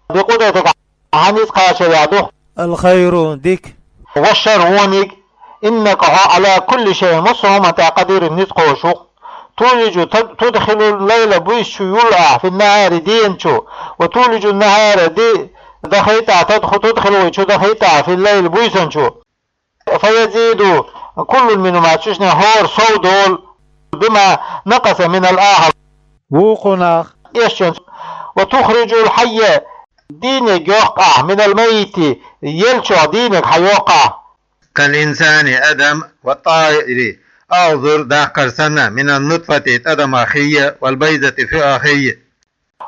بقدرتك, хьан ницкъ кхачарехь ду, الخير, дика, والشر, вониг, إنك, хьо, على كل شيء, массо а хӀуманна тӀехь, قدير, ницкъ кхочуш ву. تولج, ت-, تدخل الليل, буьйса чу юллу ахь, في النهار, дена чу, وتولج النهار, де дахийта ахь, تدخ-, تدخله, чу дахийта ахь, في الليل, буьйсанна чу. فيزيد كل منهما, цу шиннех хӀора сов долу, بما نقص من الآخر, вукхунах эшначуьнца. وتخرج الحي, дийниг йоккху ахь, من الميت, еллачух дийниг хьайоккху ахь. كالإنسان, адам, والطير, агӀзур даккхар санна, من النطفة, тӀадамах хий, والبيضة, фуъах хий.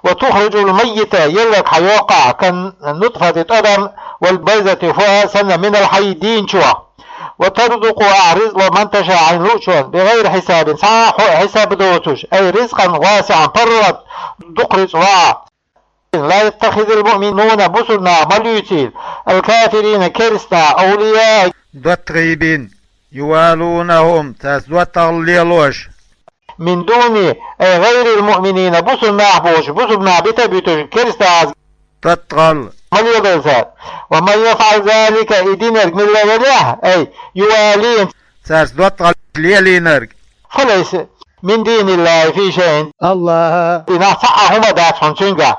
وتخرج الميت, елларг хьайоккху ахь, كالنطفة, тӀадам, والبيضة, фуъа санна, من الحي, дийначух. وترزق, ахь ризкъ ло, من تشاء, хьайна луучунна, بغير حساب, цхьа а хьо-, хьисаб доцуш, أي رزقا واسعا, паргӀат, дукха ризкъ ло ахь. لا يتخذ المؤمنون, бусулба нах ма луьйцийла, الكافرين, керста нах, أولياء, доттагӀий бина, يوالونهم, цаьрца доттагӀалла лелош. من دون, أي غير المؤمنين, бусулба нах бохуш, бусулба нах бита а буьтуш, керста нах, доттагӀал. Ма лелайла цара. ومن يفعل ذلك, и динарг милла велахь, أي يواليهم, царца доттагӀал лелийнарг, فليس من دين الله في شيء, АллахӀа динах цхьа а хӀума дац хьона цуьнгахь.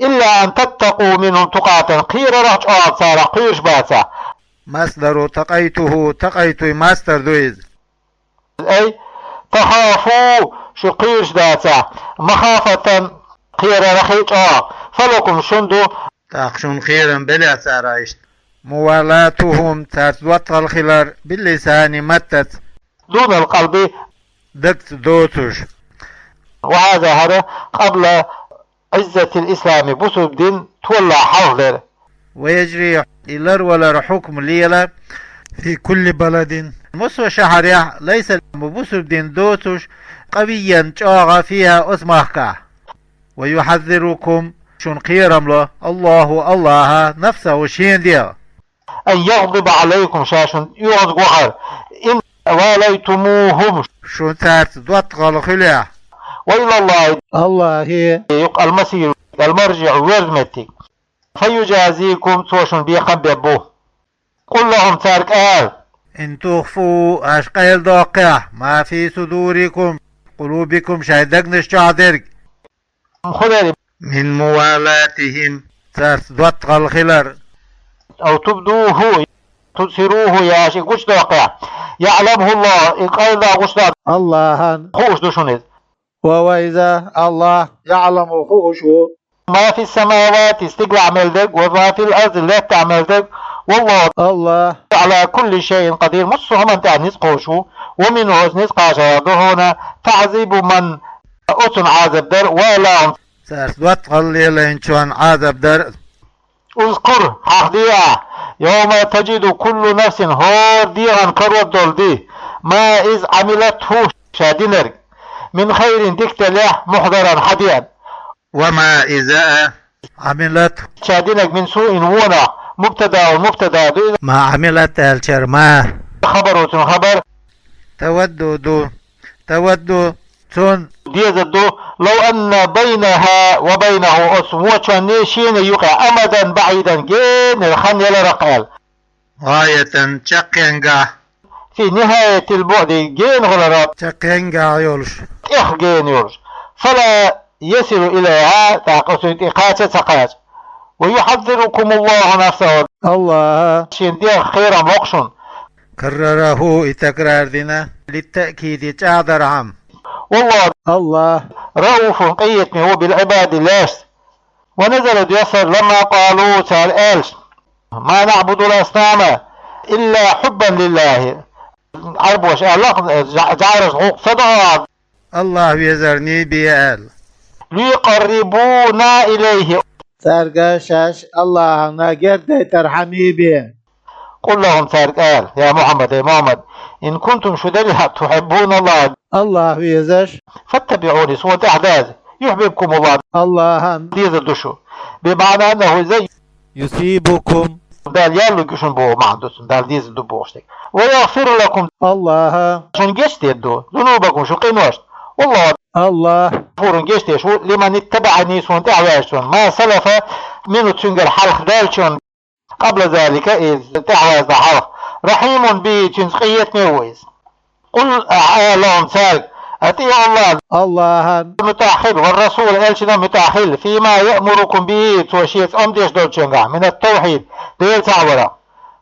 إلا أن تتقوا منهم تقاة, кхерарах чӀоагӀа царах кхоьруш бацахь. مصدر تقيته, تقيت-й масдар ду иза. أي تخافوا, шу кхоьруш дацахь, مخافة, кхерарах чӀоагӀа, فلكم, шун ду, тӀаккха шун кхерам белахь царах иштта, موالاتهم, царца доттагӀал хилар, باللسان, маттаца, دون القلب, дагца доцуш. وهذا, хӀара, قبل عزة الإسلام, бусулба дин толлахь хьалха дара. ويجري, и ларвалар хьукм лела, في كل بلد, массо а шахьарехь, ليس, бусулба дин доцуш, قويا, чӀоагӀа, فيها, оцу махкахь. ويحذركم, шуна кхерам ло, الله, АллахӀа, نفسه, шен дегӀ. أن يغضب عليكم, ша шуна оьгӀаз вахар, إن واليتموهم, шун царца доттагӀал хуьлехь. وإلى الله, АллахӀе, يقع المصير, المرجع, верза меттиг. فيجازيكم, цо шуна бекхам беш бу. قل لهم, цаьрга ала: إن تخفوا, аша къайладоккхехь, ما في صدوركم, قلوبكم, шайн дегнаш чохь дерг, من موالاتهم, царца доттагӀал хилар, أو تبدوه, تظهروه, я аша и гучудоккхехь, يعلمه الله, и къайладаккха гучудоккху, АллахӀан, хууш ду шуна иза. وهو, иза, АллахӀ, يعلم, хууш ву, ما في السماوات, стигалахь мел дерг, وما في الأرض, лаьттахь мел дерг, والله, АллахӀ, على كل شيء قدير, массо а хӀуманна тӀехь ницкъ кхочуш ву, ومنه, оцу ницкъаша ду хьуна, تعذيب من, оцунна Ӏазап дар, والاهم, царца доттагӀал лелийначунна Ӏазап дар. اذكر, хьахаде ахь, يوم تجد كل نفس, хӀора дегӀан карор долу ди, ما, иза, عملته, ша динарг, من خير, дика делахь, محضرا, хьадеана. وما, иза, عملته, ша динарг, من سوء, вонах, مبتدأ, мубтада ду иза, ما عملت аьллачара ما, хабар ву цуьнан хабар, تود ду, تود, цунна дезар ду, لو أن بينها وبينه, оцу вочунний шена юкъа, أمدا بعيدا, генара хан яларах аьлла. غاية, чаккхенгахь, في نهاية البعد, гена хиларах, чаккхенгахь йолуш, тӀех гена йолуш. فلا يصل إليها, тӀаккха оцунна тӀе кхача а ца кхача. ويحذركم الله نفسه, АллахӀа шен дегӀ кхерам ло-кх шуна. كرره, и такрар дина, للتأكيد, чӀагӀдархьама. والله, АллахӀ, رءوف, къинхетаме ву, بالعباد, лаьшца. ونزل, доьссар, لما قالوا, цара аьлча: ما نعبد الأصنام إلا حبا لله. Ӏарбоша аьлла-кх, жӀа-, жӀараш гӀуллакх ца до, АллахӀ везарний бен аьлла, ليقربونا إليه, цаьрга шаьш АллахӀана гердайтархьамий бен. قل لهم, цаьрга ала: يا محمد, эй Мухьаммад, إن كنتم, шу делахь, تحبون الله, АллахӀ везаш, فاتبعوني, суна тӀаьхьа даза, يحببكم الله, АллахӀан дезар ду шу. بمعنى أنه, иза, يثيبكم, Дала ял луьйчу шуна боху маьӀна ду цуьнан, Дала дезар ду бохуш дерг. ويغفر لكم, АллахӀа шуна гечдийр ду, ذنوبكم, шун къиношна. والله, АллахӀ, غفور, гечдеш ву, لمن اتبعني, суна тӀаьхьаваьллачунна, ما سلف, منه, цуьнгара хьалха даьллачунна, قبل ذلك, иза тӀаьхьаваза хьалха. رحيم به, цуьнца къинхетаме ву иза. قل, ала лахӀум, цаьрга: أطيعوا الله, АллахӀан муьтӀахь хила, والرسول, элчанна муьтӀахь хила, فيما يأمركم به, цо шеца омра деш долчуьнгахь, من التوحيد, Дела цхьаъ варах.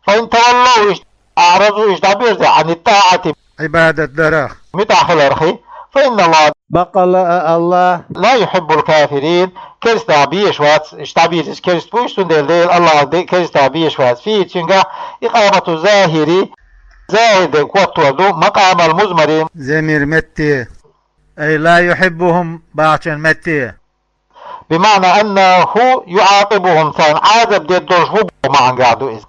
فإن تولوا, иштта أعرضوا, иштта дӀабирза, عن الطاعة, Ӏибадат дарах, муьтӀахь хиларх, فإن الله, баккъалла а АллахӀ, لا يحب الكافرين, керстанах безаш вац, иштта дӀабирзича керста бу уьш, цундела Дела АллахӀ де-, керстанах безаш вац. فيه, цуьнгахь, إقامة الظاهر, захӀир дерг хӀоттор ду, مقام المضمر, зӀамигера метте, أي لا يحبهم бахьчун метте. بمعنى أنه يعاقبهم, царна Ӏазап деш долуш ву боху маьӀна гахь ду иза.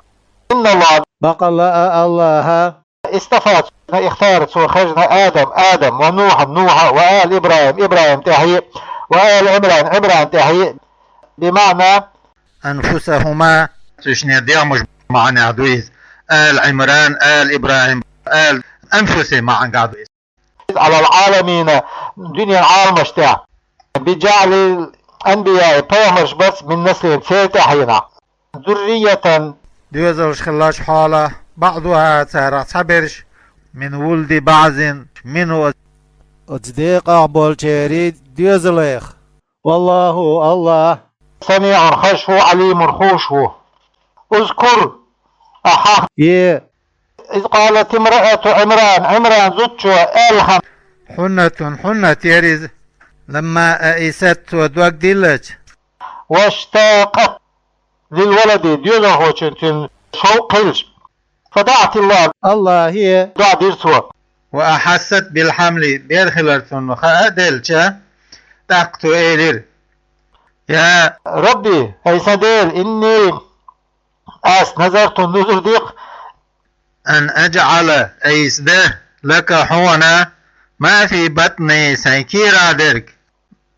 إن الله, баккъалла а АллахӀа, اصطفى, цунна ихтар, цо хезна, آدم, Адам, ونوحا, Нухьа, وآل إبراهيم, ИбрахӀим тӀаьхье, وآل عمران, ӀИмран тӀаьхье. بمعنى أنفسهما, цуьнан дегӀмаш маьӀнехь ду иза. آل عمران, آل إبراهيم, آل أنفسهم маьӀна гахь ду иза. على العالمين, дуьненан Ӏаламаш тӀехь. بجعل أنبياء, пайхамараш бац, من نسلهم, церан тӀаьхьенах. ذرية, доьзалш хилча хьалха, بعضها, царех цхьаберш, من ولد بعض, منه, оцу декъах болчеран доьзалех. والله, АллахӀ, سميع, хазаш ву, عليم, хууш ву. اذكر, ахьа, е, إذ قالت امرأة عمران, Ӏимрана зудчо аьлла хӀама. حنة, Хьуннат яра иза. لما أيست, цо дог диллича. واشتاقت للولد, доьзалхочун цуьнан шовкъ хилча. فدعت الله, АллахӀе доӀа дира цо. وأحست بالحمل, бер хилар цунна хаа а делча, тӀаккха цо элира: يا رب, хӀай сан Дела, إني, ас, نذرت, нузур ди-кх, أن أجعل, айса дан, لك, хьуна, ما في بطني, сайн кийрахь дерг,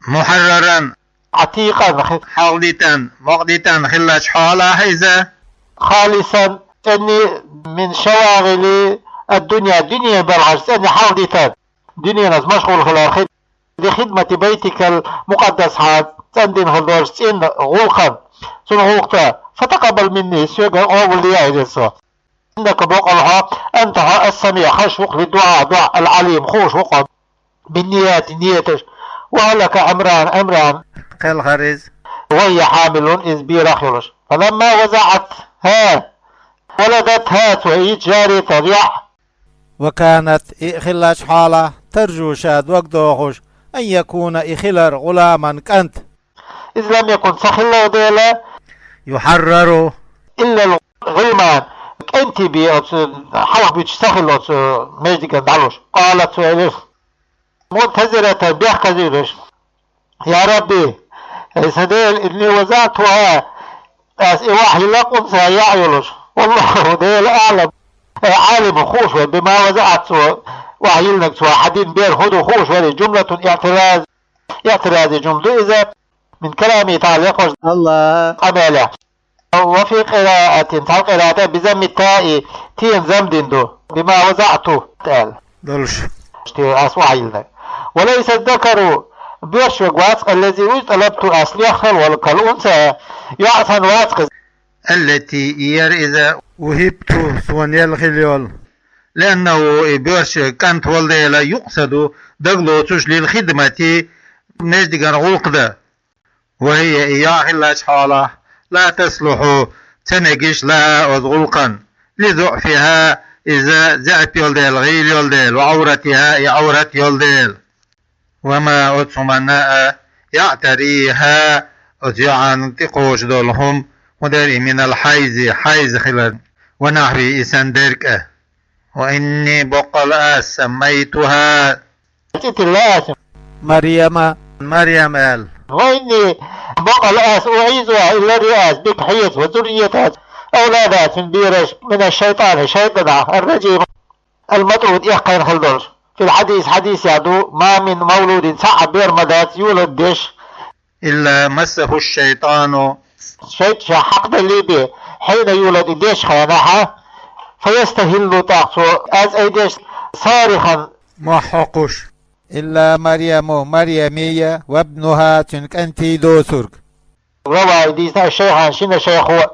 محررا, عتيقا, хи-, хьалхадитина, мукъадитина хилча хьалха иза, خالصا, цӀена, من شواغل الدنيا, дуьненан белхаш цӀена хьалхадитина, дуьненца машгӀул хилар хи-, لخدمة بيتك المقدس, хьан цӀандина хила долчу цӀийнан гӀуллакхна, цуьнан гӀуллакхца. فتقبل مني, соьгара къобалъе иза, Дела. إنك, боккъал хьо, أنت, хьо, السميع, хазаш ву-кх, للدعاء, доӀан, العليم, хууш ву-кх хьо, بالنيات, нияташ. وهلك عمران, Ӏимран кхелхира иза, وهي حامل, иза берах йолуш. فلما وضعتها, ولدتها, цо йийтира, جارية, йоӀ. وكانت, и а хилча хьалха, ترجو, ша дог дохуш, أن يكون, и хилар, غلاما, кӀант. إذ لم يكن, ца хилла дела, يحرر, إلا الغلمان, кӀентий бен оцу хьалха буьтуш ца хилла оцу маьждигана дӀалуш. قالت, цо элира, منتظرة, бехказа йолуш: يا رب, хӀай сан Дела, إني وضعتها, ас и вахь йилла-кх أنثى, йоӀ йолуш. والله, Дела, أعلم, э, عالم, хууш вара, بما وضعت, цо вахь йиллинарг, цо хьан дина бер хӀун ду хууш вара. جملة اعتراض, اعتراضي жумла ду иза, من كلامه تعالى, лекхачу АллахӀан къамелехь. وفي قراءة, цхьана къираатехь, بضم التاء, тен зам дина ду, بما وضعت аьлла. Долуш. Те ас вахь йиллинарг. وليس الذكر, боьрша верг вац-кх, الذي, уьш, طلبت, ас лехна волу, كالأنثى, йоӀ санна вац-кх иза. التي, и яра иза, وهبت, суна елла хилла йолу. لأنه, и боьрша верг кӀант волу дела, يقصد, дагалоцуш, للخدمة, маьждиган гӀуллакх дан. وهي, и йоӀ хилча хьалха, لا تصلح, ца мегаш, لها, оцу гӀуллакхна, لضعفها, иза заьӀап йолу дела, гӀийла йолу дела, وعورتها, и Ӏаврат йолу дела. وما, оцу хӀуманна а, يعتريها, оцу йоӀана тӀекхочуш долу хӀума, хӀун дара и, من الحيض, хьайз хилар, ونحوه, и санна дерг а. وإني, боккъал ас, سميتها, цӀе тилла ас, Марьяма, Марьям аьлла. وإني, боккъал ас, أعيذها, и ларъю ас, بك, хьоьца, وذريتها, أولادها, цуьнан бераш, من الشيطان, шайтӀанах, الرجيم, المطرود, эккхийна хила долуш. في الحديث, хьадисехь ду: ما من مولود, цхьа а бер ма дац, يولد, деш, إلا مسه الشيطان, шайтӀа ша хьакхаделла бен, حين يولد, и дечу хенахь, فيستهل, тӀаккха цо, as, ай деш, صارخا, мохь хьокхуш. إلا مريم, Марьямий, وابنها, цуьнан кӀентий доцург. رواه, дийцина, الشيخان, шина шайхо.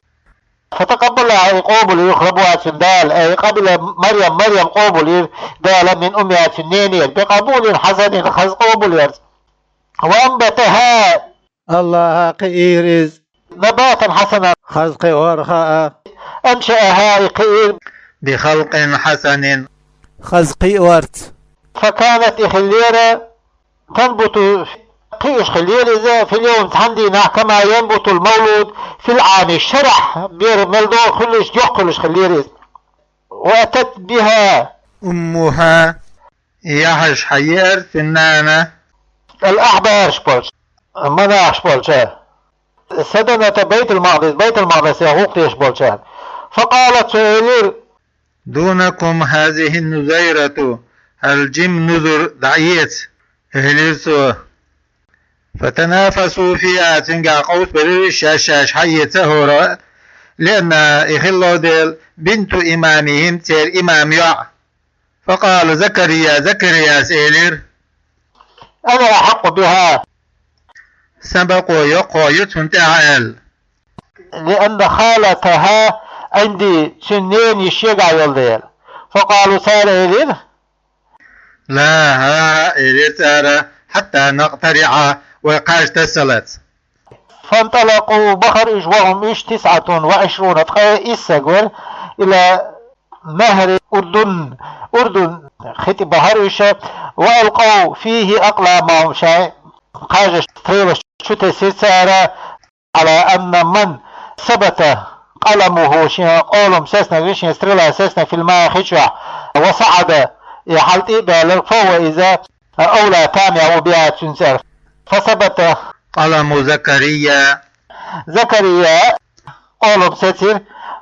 فتقبلها, и къобалйира, ربها, цуьнан Дала, أي قبل مريم, Марьям къобалйира Дала, من أمها, цуьнан ненера, بقبول حسن, хаза къобалъярца. وأنبتها, АллахӀа кхиира иза, نباتا حسنا, хаза кхиор хаа. أنشأها, и кхиира, بخلق حسن, хаза кхиорца. فكانت, и хиллера, تنبت, кхиош хиллера иза, في اليوم, цхьана дийнахь, كما ينبت المولود في العام, шарахь бер мел догӀу хуьлуш, йоккха хуьлуш хиллера иза. وأتت بها, أمها, и яхьаш хьаеара цуьнан нана, الأحبار, болчу, монахаш болчара, سدنة بيت المقدس, Байтул-Макъдисе гӀуллакх деш болчара. فقالت, цо элира: دونكم هذه النذيرة, хӀара жима нузур дӀаэца, элира цо. فتنافسوا فيها, цуьнгахь къовсабелира шаьш-шаьш хьаэца а хӀора, لأنها, и хилла дела, بنت إمامهم, церан имаман йоӀ. فقال زكريا, Закарияс элира: أنا أحق بها. سبق, йоккха ю цунна тӀехьа аьлла. لأن خالتها عندي, цуьнан ненан йиша шегахь йолу дела. فقالوا, цара элира: لا, хӀа-хӀа, элира цара, حتى نقترع, вай кхаж тасалац. فانطلقوا, бахара уьш, وهم уьш, تسعة وعشرون, ткъе исс стаг вара, إلى نهر الأردن, Урдун хи тӀе бахара уьш, وألقوا فيه أقلامهم, шайн кхажаш стрелаш чу тесира цара, على أن من ثبت قلمه, шен къолам сецнарг, шен стрела сецнарг, في الماء, хи чохь, وصعد, и хьал тӀе а баьлларг, فهو, иза, أولى, тамехь ву, بها, цуьнца аьлла. فثبت قلم زكريا, Закария къолам сецира,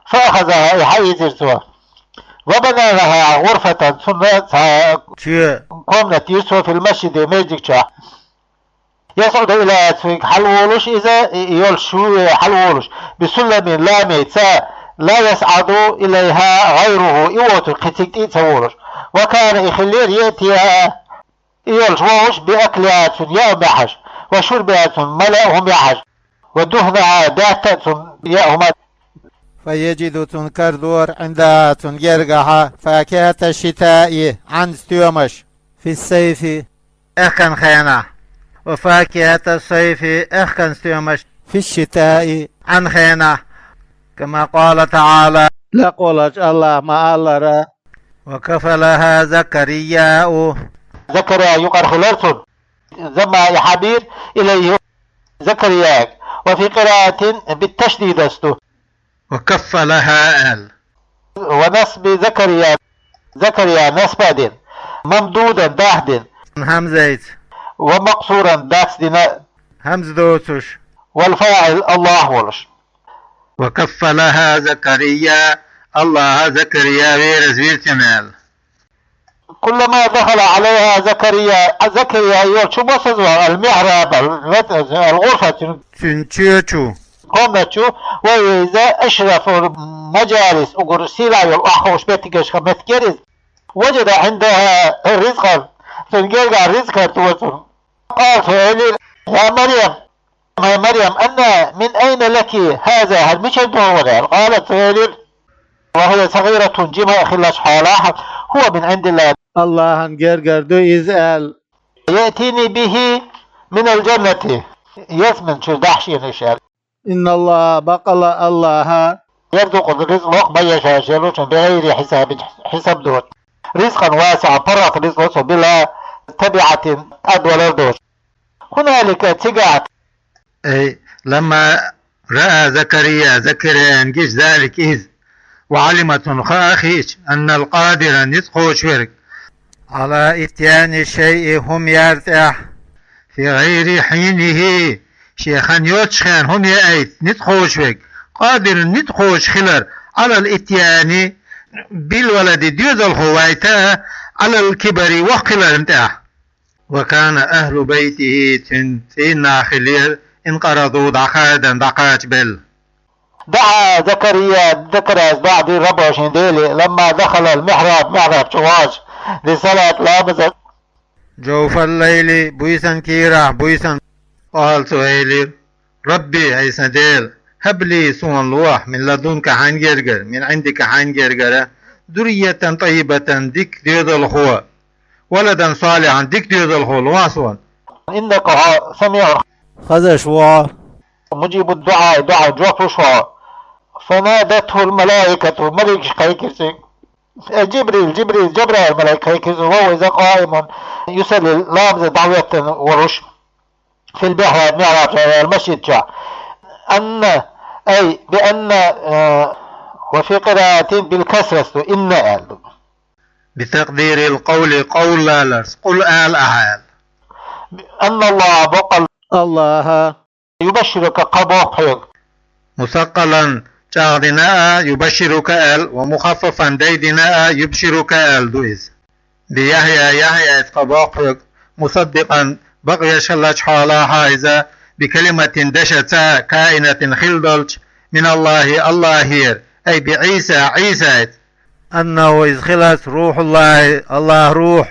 فأخذها, и хьаийцира цо. وبنى لها غرفة, цунна цхьа комната йира цо, في المسجد, маьждиг чохь. يصعد إليها, цуьнга хьалаволуш иза, и йолуш ву хьалаволуш, بسلم, ламеца, لا يصعد إليها غيره, и воцург кхин цига тӀе а ца волуш. وكان, и хиллера, يأتيها, и йолуш вогӀуш, بأكلها, цуьнан яа хӀума яхьаш, وشربها, цуьнан мала хӀума яхьаш, ودهنها, даьтта а цуьнан яа хӀума. فيجد, цунна карадора, عندها, цуьнан гергахьа, فاكهة الشتاء, Ӏаьнан стоьмаш, في الصيف, аьхкан хенахь, وفاكهة الصيف, аьхкан стоьмаш, في الشتاء, Ӏаьнан хенахь, كما قال تعالى, лакхволчу АллахӀа ма-аллара: وكفلها زكريا, Закария юкъара хилира цунна, ضمها, и хьабийра, إليه, Закарияга, وفي قراءة بالتشديد, ас ду, وكفلها аьлла. ونصب زكريا, Закария насб а дина, ممدودا, дахдина, хьамзайца, ومقصورا, дацдина, хьамза доцуш, والفاعل الله волуш. وكفلها زكريا, АллахӀа Закария верас вира цуьнан аьлла. كلما دخل عليها زكريا, Закария йолчу мосазва, المحراب, الغرفة, цуьнан чоь чу, комнат чу, وهو, иза, أشرف المجالس, уггар сийлахь йолу охьахууш меттигашка меттиг яра иза, وجد عندها رزقا, цуьнан гергахь ризкъ хӀоьттира цунна. قال, цо элира: يا مريم, يا مريم, أنى, من أين لك هذا, хӀара мичара ду хьуна аьлла. قالت, цо элира, وهي صغيرة, жима хиллачу хьолахь, هو من عند الله, АллахӀан гергара ду иза аьлла. يأتيني به من الجنة, ялсамани чуьра дахьа шена уьш аьлла. إن الله, баккъалла АллахӀа, يرزق, ризкъ ло, من يشاء, шен лучунна, بغير حساب, хьисаб доцуш. رزقا واسعا, паргӀат ризкъ ло цо, بلا تبعة, тӀадвалар доцуш. هنالك, цигахь. أي لما رأى زكريا, Закарияна гича, ذلك, иза, وعلم, цунна хаа хиъча, أن القادر, ницкъ кхочуш верг, على إتيان الشيء, хӀума яра тӀехь, في غير حينه, шен хан йоцчу хенахь хӀума яийта ницкъ кхочуш верг, قادر, ницкъ кхочуш хилар, على الإتيان بالولد, доьзалхо вайта, على الكبر, воккха хиларна тӀехь. وكان أهل بيته, цуьнан цӀийнан нах хиллера, انقرضوا, дӀахадийна, дӀакхачабелла. دعا زكريا, Закарияс доӀа дира, ربه, шен Деле, لما دخل المحراب, михьраб чу вахча, للصلاة, ламаза. جوف الليل, буьйсанна кийрахь, буьйсанна. قال, цо элира: رب, хӀай сан Дела, هب لي, суна лохьа, من لدنك, хьайна гергара, من عندك, хьайна гергара, ذرية طيبة, дика доьзалхо, ولدا صالحا, дика доьзалхо лохьа суна. إنك, хьо, سميع, хезаш ву хьо, مجيب الدعاء, доӀан жоп луш ву хьо. فنادته الملائكة, маликаш кхайкхира цуьнга. Э, Джибрил, Джибрил, Джабраил малик кхайкхира цуьнга, وهو, иза, قائم يصلي, ламаза дӀахӀоьттина волуш, في المحراب, михьраб, المسجد чохь. أن, أي بأن, э, وفي قراءة بالكسرة, إن аьлла ду. بتقدير القول, къовла лаларца, قل, ала ахьа аьлла. أن الله, баккъалла АллахӀа, يبشرك, кхаъ боху хьоьга. مثقلا, чӀагӀдина а, يبشرك аьлла, ومخففا, дайдина а, يبشرك аьлла ду иза. بيحيى, Яхьъяца кхаъ боху хьоьга, مصدقا, бакъвеш хиллачу хьолахь иза, بكلمة, дешаца, كائنة, хилла долчу, من الله, АллахӀера, أي بعيسى, Ӏийсайца. أنه, иза хиларца, روح الله, АллахӀан рухӀ.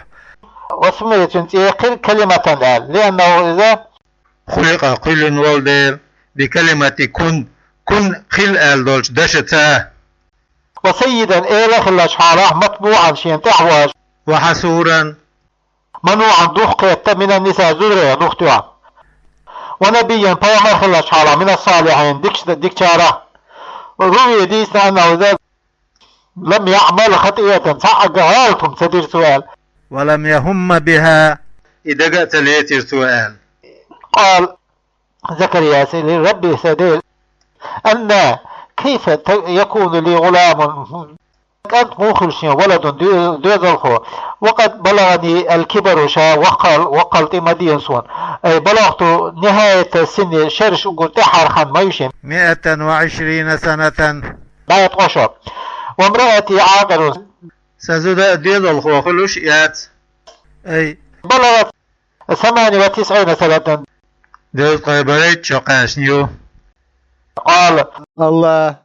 وسمي, цуьнан цӀе яьккхира كلمة аьлла, لأنه, иза, خلق, кхоьллина волу дела, بكلمة كن, كن, хила аьлла долчу дашаца. وسيدا, эла хиллачу хьолахь, متبوعا, шена тӀаьхьа воьжна. وحصورا, منوعا, духкхетта, من النساء, зударех духтоьхна. ونبيا, пайхамар хиллачу хьолахь, من الصالحين, дикача-, дикачарах. روي, дийцина, أنه, لم يعمل خطيئة, цхьа а гӀалат хӀума ца дира цо аьлла. ولم يهم بها, и дага а ца лецира цо аьлла. قال زكريا, элира: رب, сан Дела, أنى, كيف ت-, يكون لي غلام, кӀант муха хуьлу шена, ولد, доь-, доьзалхо, وقد بلغني الكبر, ша воккхал-, воккхалла тӀе ма деана суна. أي بلغت نهاية سني, шераш уггар тӀаьхьара хан ма ю шена. مائة وعشرين سنة, бӀе ткъа шо. وامرأتي عاقر, сан зуда доьзалхо хуьлуш яц. أي بلغت ثمانية وتسعين سنة, дезткъе барайтта шо кхаьчна ю. قال, АллахӀа: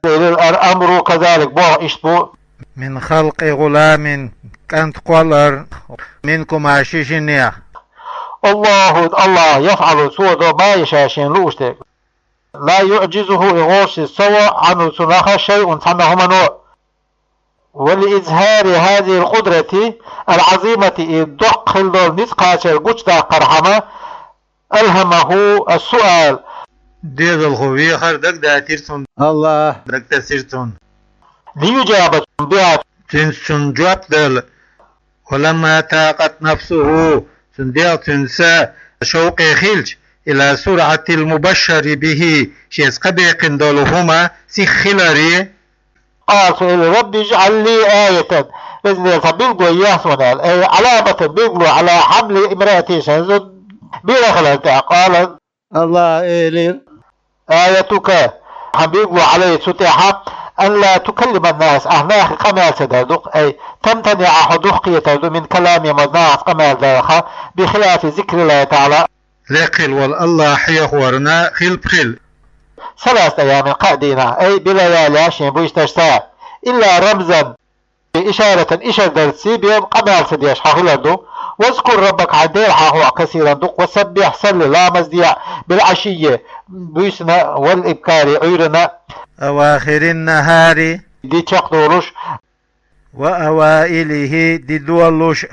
الأمر كذلك, боху иштта бу. من خلق غلام, кӀант кхоллар, منكما, ши шиннех. الله, АллахӀа, يفعل, цо до, ما يشاء, шена лууш дерг. لا يعجزه, и гӀоршица ца во, عنه, цунах, شيء, цхьанна хӀумано. ولإظهار هذه القدرة العظيمة, и доккха хила долу ницкъ кхачар гучудаккхархьама, ألهمه السؤال, доьзалхо вехар дагадатира цунна, АллахӀа дагатасира цунна. ليجاب بها, цуьнца цунна жоп дала. ولما تاقت نفسه, цуьнан дегӀ цуьнца шовкъе хилча, إلى سرعة المبشر به, шеца кхаъ баьккхина долу хӀума сиха хиларе. قال, цо элира: رب اجعل لي آية, Веза Дела, цхьа билгало ехьа суна аьлла, أي علامة, билгало, على حمل امرأتي, сан зуда бийр хиларна тӀехь. قال, АллахӀа элира: آيتك, хьан билгало, علي, цу тӀехь, ألا تكلم الناس, ахь нахе къамел ца дар ду-кх, أي تمتنع, хьо духкхетар ду, من كلامهم, нахаца къамел дарх, بخلاف ذكر الله تعالى, лекха хила волу АллахӀ хьехорна хилпа хила. ثلاثة أيام, кхаа дийнахь, أي بلياليها, шен буьйсанашца, إلا رمزا, إشارة, ишар дарций бен къамел ца деш хьан хилар ду. واذكر ربك, хьайн Дела хьан хӀоа, كثيرا, дукха, وسبح, салли, ламаз де, بالعشي, буьйсанна, والإبكار, Ӏуьйранна. أواخر النهار, ди чекхдолуш. وأوائله, ди долуш.